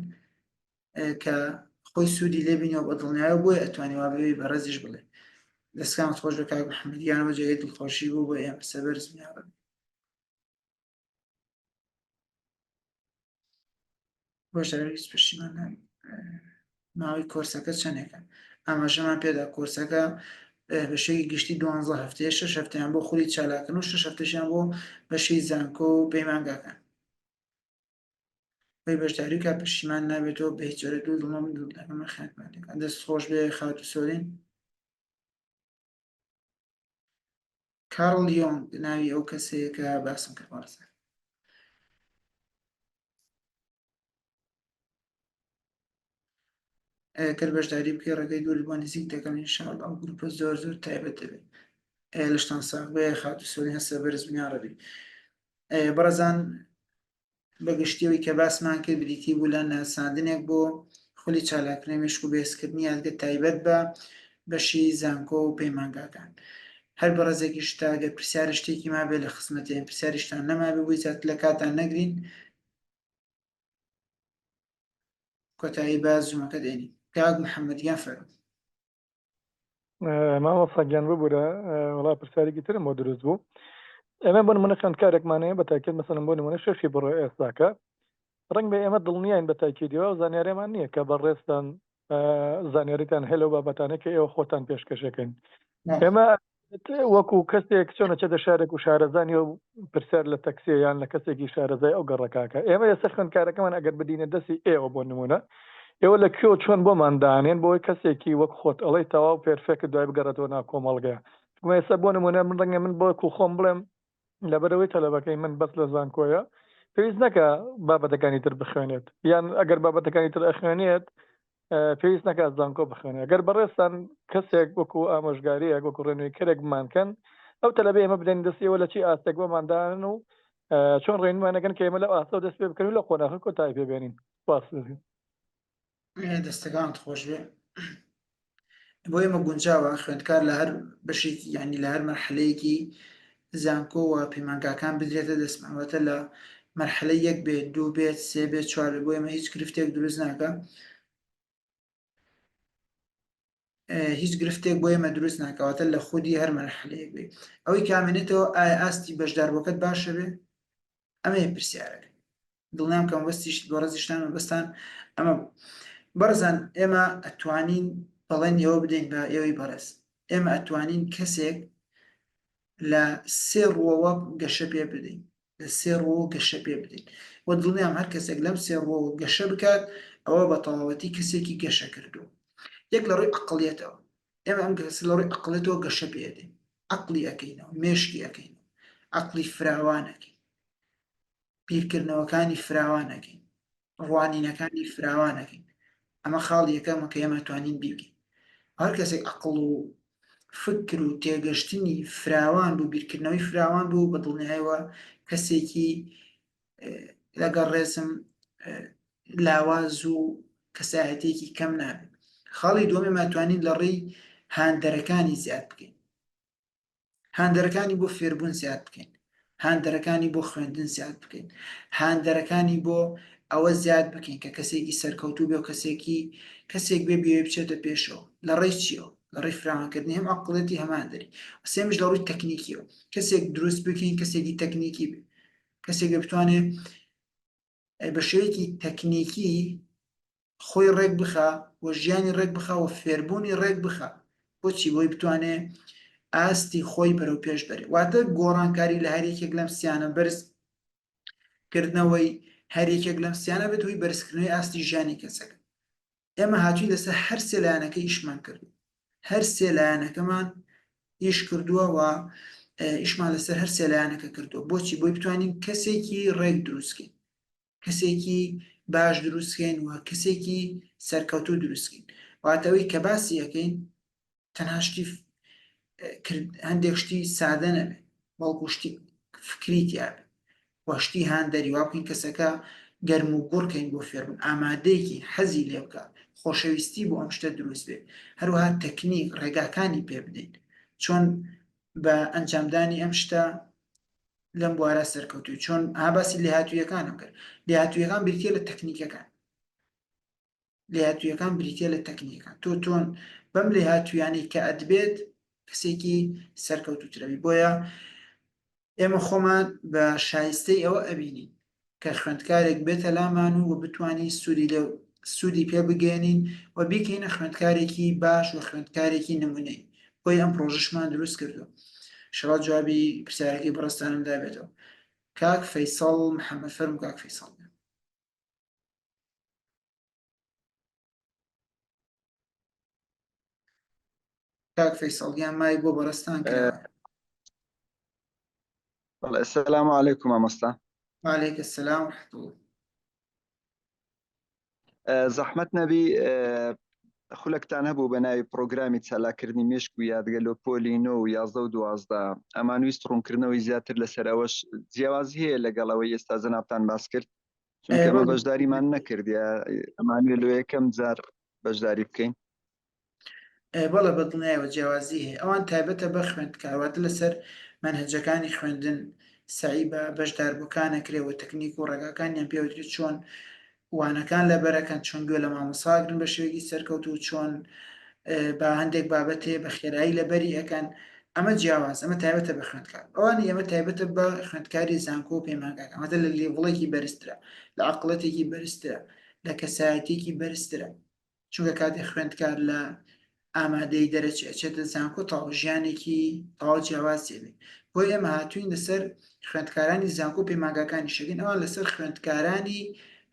S1: کە خۆی سوودی لێبینەوە بە دڵنیایە بۆیە ئەتوانی وا بەوی بەڕێزیش بڵێ دەستکانت خۆش بە کاک محەممەد گیانەوە جێگەی دڵخۆشی بوو بۆ ئێمە سەبەرز میاڕە بەشداری هیچ پشیمان ماوەی کۆرسەکە چەندێکە ئاماژەمان پێدا کۆرسەکە بە شێوەی گشتی دوانزە هەفتەیە شەش هەفتەیان بۆ خولی چالاکن و شەش هەفتەشیان بۆ بەشی زانکۆ و پەیمانگاکان بۆی بەشداری کا پشیمان نابێتەوە بە هیچ جۆرە دوو دڵم دڵەکەم خێرمان دەست خۆش بێ خاتوو سۆرین کارل یۆنگ ناوی ئەو کەسەیە کە باسم کرد بەڕێزان. گەر بەشداری بکەی ڕێگەی دوور بۆ نزیک دەکەم ئینشاءاللە ئەو گروپە زۆر زۆر تایبەت دەبێت لەشتان ساغ بێ خاتوو سۆرین هەستە بەرز بن یاڕەبی بەڕێزان بە گشتی ئەوەی کە باسمان کرد بریتی بوو لە ناساندنێک بۆ خولی چالاکردنی مێشک و بەهێزکردنی یادگە تایبەت بە بەشی زانکۆ و پەیمانگاکان. هەر بەڕێزێکیش تا گەر پرسیارە شتێکی مابێ لە خزمەتێن پرسیاریشتان نەمابێ بۆی زیاتر لە کاتان نەگرین کۆتایی بە زوومەکە دێنین. کاک محەممەد گیان فەرموو.
S3: مامۆستا گیان ببورە وەڵا پرسیارێکی ترم بۆ دروست بوو ئێمە بۆ نمونە خوێندکارێکمان هەیە بە تاکید مەسەلەن بۆ نمونە شەشی بڕۆ ئێستاکە ڕەنگ بێ ئێمە دڵنیاین بە تاکیدیەوە و زانیاریمان نییە کە بەڕێزتان زانیاریتان هەیە لەو بابەتانە کە ئێوە خۆتان پێشکەشەکەن ئێمە وەکو کەسێک چۆن ئەچێتە شارێک و شارەزا نیە و پرسیار لە تەکسیە یان لە کەسێکی شارەزای ئەو گەڕەکاکە ئێمە ئێستا خوێندکارەکەمان ئەگەر بدینە دەستی ئێوە بۆ نمونە ئێوە لە کوێ و چۆن بۆمان دانێن بۆی کەسێکی وەک خۆت ئەڵێی تەواو perfect دوای بگەڕێتەوە ناو کۆمەڵگە چونکە ئێستا بۆ نمونە من ڕەنگە من بۆ کو خۆم بڵێم لەبەرئەوەی تەلەبەکەی من بەس لە زانکۆیە پێویست نەکا بابەتەکانی تر بخوێنێت یان ئەگەر بابەتەکانی تر ئەخوێنێت پێویست نەکات زانکۆ بخوێنێت گەر بەڕێزتان کەسێک وەکو ئامۆژگاریەک وەکو ڕێنوێکەرێک بمانکەن ئەو تەلەبەی ئێمە بدەین دەستی ئێوە لە چی ئاستێک بۆمان دانن و چۆن ڕێنمانەکەن کە ئێمە لەو ئاستەوە دەست پێ بکەین و لە قۆناغە کۆتایی پێ بێنین سپاس.
S1: دەستەکانت خۆش بێ بۆ ئێمە گونجاوە خوێندکار لە هەر بەشێکی یعنی لە هەر مەرحەلەیەکی زانکۆ و پەیمانگاکان بدرێتە دەستمانوەتە لە مەرحەلە یەک بێت دوو بێت سێ بێت چوار بێت بۆ ئێمە هیچ گرفتێک دروست ناکە هیچ گرفتێک بۆ ئێمە دروست ناکەواتە لە خودی هەر مەرحەلەیەک بێ ئەوەی کامێنێتەوە ئایا ئاستی بەشداربووەکەت باشە بێ ئەمەیە پرسیارەکە دڵنیام کە مەبەستیش بەڕێزیشتان مەبەستان ئەمە بوو بەڕێزان ئێمە ئەتوانین بەڵێن ئێوە بدەین بە ئێوەی بەڕێز ئێمە ئەتوانین کەسێک لە سێ ڕووەوە گەشە پێ بدەین. لە سێ ڕووەوە گەشە پێ بدەین و دڵنیام هەر کەسێک لەم سێ ڕووەوە گەشە بکات ئەوە بە تەواوەتی کەسێکی گەشە کردووە. یەک لە ڕووی عەقڵیەتەوە، ئێمە ئەم کەسە لە ڕووی عەقڵیەتەوە گەشە پێ ئەدەین، عەقڵی ئەکەینەوە، مێشکی ئەکەینەوە، عەقڵی فراوان ئەکەین، بیرکردنەوەکانی فراوان ئەکەین، ڕوانینەکانی فراوان ئەکەین. ئەمە خاڵی یەکەمە کە ئێمە توانین بیکەین. هەر کەسێک عەقڵ و فکر و تێگەشتنی فراوان بوو، بیرکردنەوەی فراوان بوو، بە دڵنیایەوە کەسێکی لەگەڵ ڕێزم لاواز و کەسایەتێکی کەم نابێت. خاڵی دووەم ئێمە توانین لە ڕێی هاندەرەکانی زیاد بکەین. هاندەرەکانی بۆ فێربوون زیاد بکەین، هاندەرەکانی بۆ خوێندن زیاد بکەین، هاندەرەکانی بۆ ئەوە زیاد بکەین کە کەسێکی سەرکەوتوو بێ و کەسێکی کەسێک بێ بێ بچێتە پێشەوە لە ڕێی چیەوە لە ڕێی فراوانکردنی هەم عەقڵێتی هەمان دەری سێمیش لە ڕووی تەکنیکیەوە کەسێک دروست بکەین کەسێکی تەکنیکی بێ کەسێک بتوانێت بە شێوەیەکی تەکنیکی خۆی ڕێک بخا و ژیانی ڕێک بخا و فێربوونی ڕێک بخا بۆچی بۆی بتوانێ ئاستی خۆی بەرەو پێش بەرێ واتە گۆڕانکاری لە هەر یەکێک لەم سیانە بەرز کردنەوەی هەر یەکێک لەم سیانە بێت هۆی بەرزکردنەوەی ئاستی ژیانی کەسەکە ئێمە هاتوین لەسەر هەر سێ لایەنەکە ئیشمان کرد هەر سێ لایەنەکەمان ئیش کردووە و ئیشمان لەسەر هەر سێ لایەنەکە کردووە بۆچی بۆی بتوانین کەسێکی ڕێک دروستکەین کەسێکی باش دروستکەین و کەسێکی سەرکەوتوو دروستکەین واتەوەی کە باسی ئەەکەین تەنها شتی هەندێک شتی سادە نەبێت بەڵکو شتی فکری تیابێت و شتی هاندەری وا بکەین کەسەکە گەرم و گوڕکەین بۆ فێربوون ئامادەیەکی حەزی لێ بکە خۆشەویستی بۆ ئەم شتە دروست بێت هەروەها تەکنیک ڕێگاکانی پێ بدەین چۆن بە ئەنجامدانی ئەم شتە لەم بوارە سەرکەوتوی چۆن ها باسی لێهاتوویەکانم کرد لێهاتوویەکان بریتە لە تەکنیکەکان لێهاتوویەکان بریتە لە تەکنیکەکان تۆ تۆن بەم لێهاتوویانەی کە ئەتبێت کەسێکی سەرکەوتوترەوی بۆیە ئێمە خۆمان بە شایستەی ئەوە ئەبینین کە خوێندکارێک بێتە لامان و بتوانین سوودی لێ سوودی پێ بگەێنین و بیکەینە خوێندکارێکی باش و خوێندکارێکی نمونەی بۆی ئەم پرۆژەشمان دروست کردو شڵا جوابی پرسیارەکەی بەڕێزتانم دابێتەوە کاک فەیسەڵ محەممەد فەرموو کاک فەیسەڵ. کاک فەیسەڵ گیان مایک بۆ بەڕێزتان کراوە.
S5: بەڵێ السلام علیکم مامۆستا.
S1: وعلیک السلام ورحمة الله.
S5: زەحمەت نەبی خولەکتان هەبوو بە ناوی پرۆگرامی چالاکردنی مێشک و یادگە لۆ پۆلی نۆ و یازدە و دوازدە ئەمان ویست ڕوونکردنەوەی زیاتر لەسەر ئەوەش جیاوازی هەیە لەگەڵ ئەوەی ئێستا جەنابتان باس کرد چونکە ئەمە بەشداریمان نەکردە ئەمانوێ لۆ یەکەم جار بەشداری بکەین
S1: بەڵێ بە دڵنیایەوە جیاوازی هەیە ئەوان تایبەتە بە خوێندکار واتە لەسەر مەنهەجەکانی خوێندن سەعی بە بەشداربووکان ئەکرێ و تەکنیک و ڕێگاکانیان پێوترێت چۆن وانەکان لەبەرەکەن چۆن گوێ لە مامۆستا گرن بە شێوەیەکی سەرکەوتوو چۆن بە هەندێک بابەتێ بە خێرایی لەبەری ئەەکەن ئەمە جیاواز ئەمە تایبەتە بە خوێندکار ئەوانی ئەمە تایبەتە بە خوێندکاری زانکۆ و پەیمانگاکە ئەمەتە لە level ێکی بەرزترە لە عقلەتێکی بەرزترە لە کەسایەتێکی بەرزترە چونکە کاتێ خوێندکار لە ئامادەی دەرەچێ ئەچێتە زانکۆ تەواو ژیانێکی تەواو جیاواز دێنێ بۆیە ئێمە هاتوین لەسەر خوێندکارانی زانکۆ پەیمانگاکانی شەکەین ئەوان لەسەر خوێندکارانی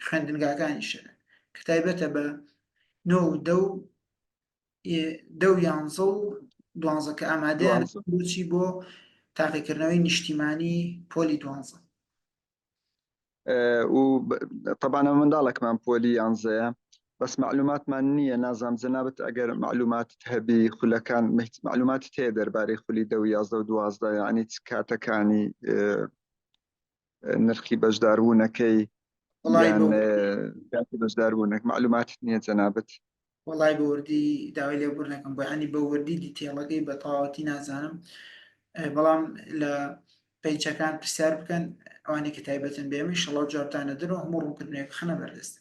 S1: خوێندنگاکانی شەکەن کە تایبەتە بە نۆ و دە و دە و یانزە و دوانزە کە ئامادەیان بۆچی بۆ تاقیکردنەوەی نیشتیمانی پۆلی دوانزە
S5: و طبعا منداڵێکمان پۆلی یانزەیە بەس معلوماتمان نییە نازام جەنابت ئەگەر معلوماتت هەبی خولەکان معلوماتت هەیە دەربارەی خولی دە و یازدە و دوازدە یعنی چ کاتەکانی نرخی بەشداربوونەکەی یان کاتی بەشداربوونەک معلوماتت نییە جەنابت
S1: وەڵای بە وردی داوای لێبوردنەکەم بۆ ینی بە وردی detail ەکەی بە تەواوەتی نازانم بەڵام لە page ەکان پرسیار بکەن ئەوانەی کە تایبەتن بێمە ئیشەڵا جوابتان ئەدەن و هەموو ڕوونکردنەوەیەک خەنە بەردەست.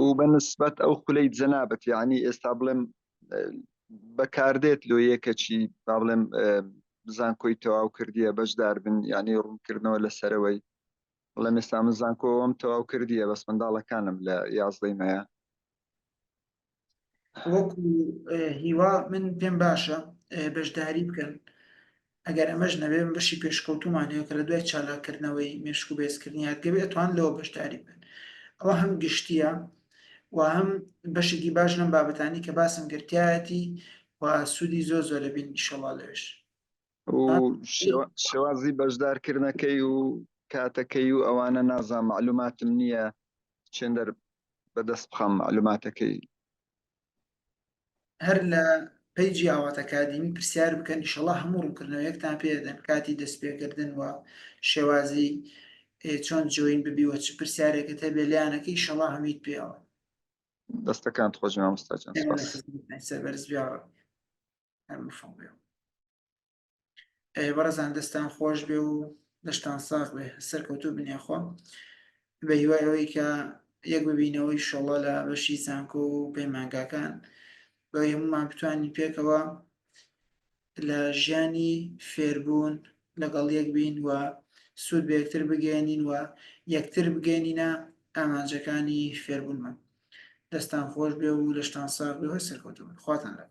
S5: و بە نسبەت ئەو خولەی جەنابت یعنی ئێستا بڵێم بەکاردێت لۆ یەکەچی با بڵێم زانکۆی تەواو کردیە بەشدار بن یعنی ڕوونکردنەوە لەسەرەوەی بڵێم ئێستا من زانکۆم تەواو کردیە بەس منداڵەکانم لە یازدەی مەیە
S1: وەکو هیوا من پێم باشە بەشداری بکەن. ئەگەر ئەمەش نەبێ بەشی پێشکەوتومان هەیە کە لە دوای چالاککردنەوەی مێشک و بەهێزکردنی یادگە بێ ئەتوان لەوە بەشداری بکەن. ئەوە هەم گشتییە و هەم بەشێکی باش لەم بابەتانی کە باسم کرد تایەتی و سوودی زۆر زۆر دەبین ئیشەڵا لەوێش.
S5: و شێوازی بەشدارکردنەکەی و کاتەکەی و ئەوانە نازانم معلوماتم نییە چێندەر بەدەست بخەم معلوماتەکەی.
S1: هەر لە پەیجی ئاوات ئەکادیمی پرسیار بکەن ئیشەڵا هەموو ڕوونکردنەوەیەکتان پێ دەدەن کاتی دەستپێکردن و شێوازی چۆن join ببی و چ پرسیارێکت هەبێ لایەنەکە ئیشەڵا هەمیت پێوە.
S5: دەستەکانت خۆش مامۆستا جان سپاس.
S1: سەربەرز بی یاڕەبی هەر مفەق بێ. بەڕێزان دەستان خۆش بێ و لەشتان ساغ بێ سەرکەوتوو بن یاخوا بە هیوای ئەوەی کە یەک ببینەوە ئیشەڵڵا لە بەشی زانکۆ و پەیمانگاکان بەوەی هەمومان بتوانین پێکەوە لە ژیانی فێربوون لەگەڵ یەک بین و سوود بە یەکتر بگەێنین و یەکتر بگەێنینە ئامانجەکانی فێربوونمان دەستان خۆش بێ و لەشتان ساغ بێ و سەرکەوتوو بن خواتان لەگەڵ.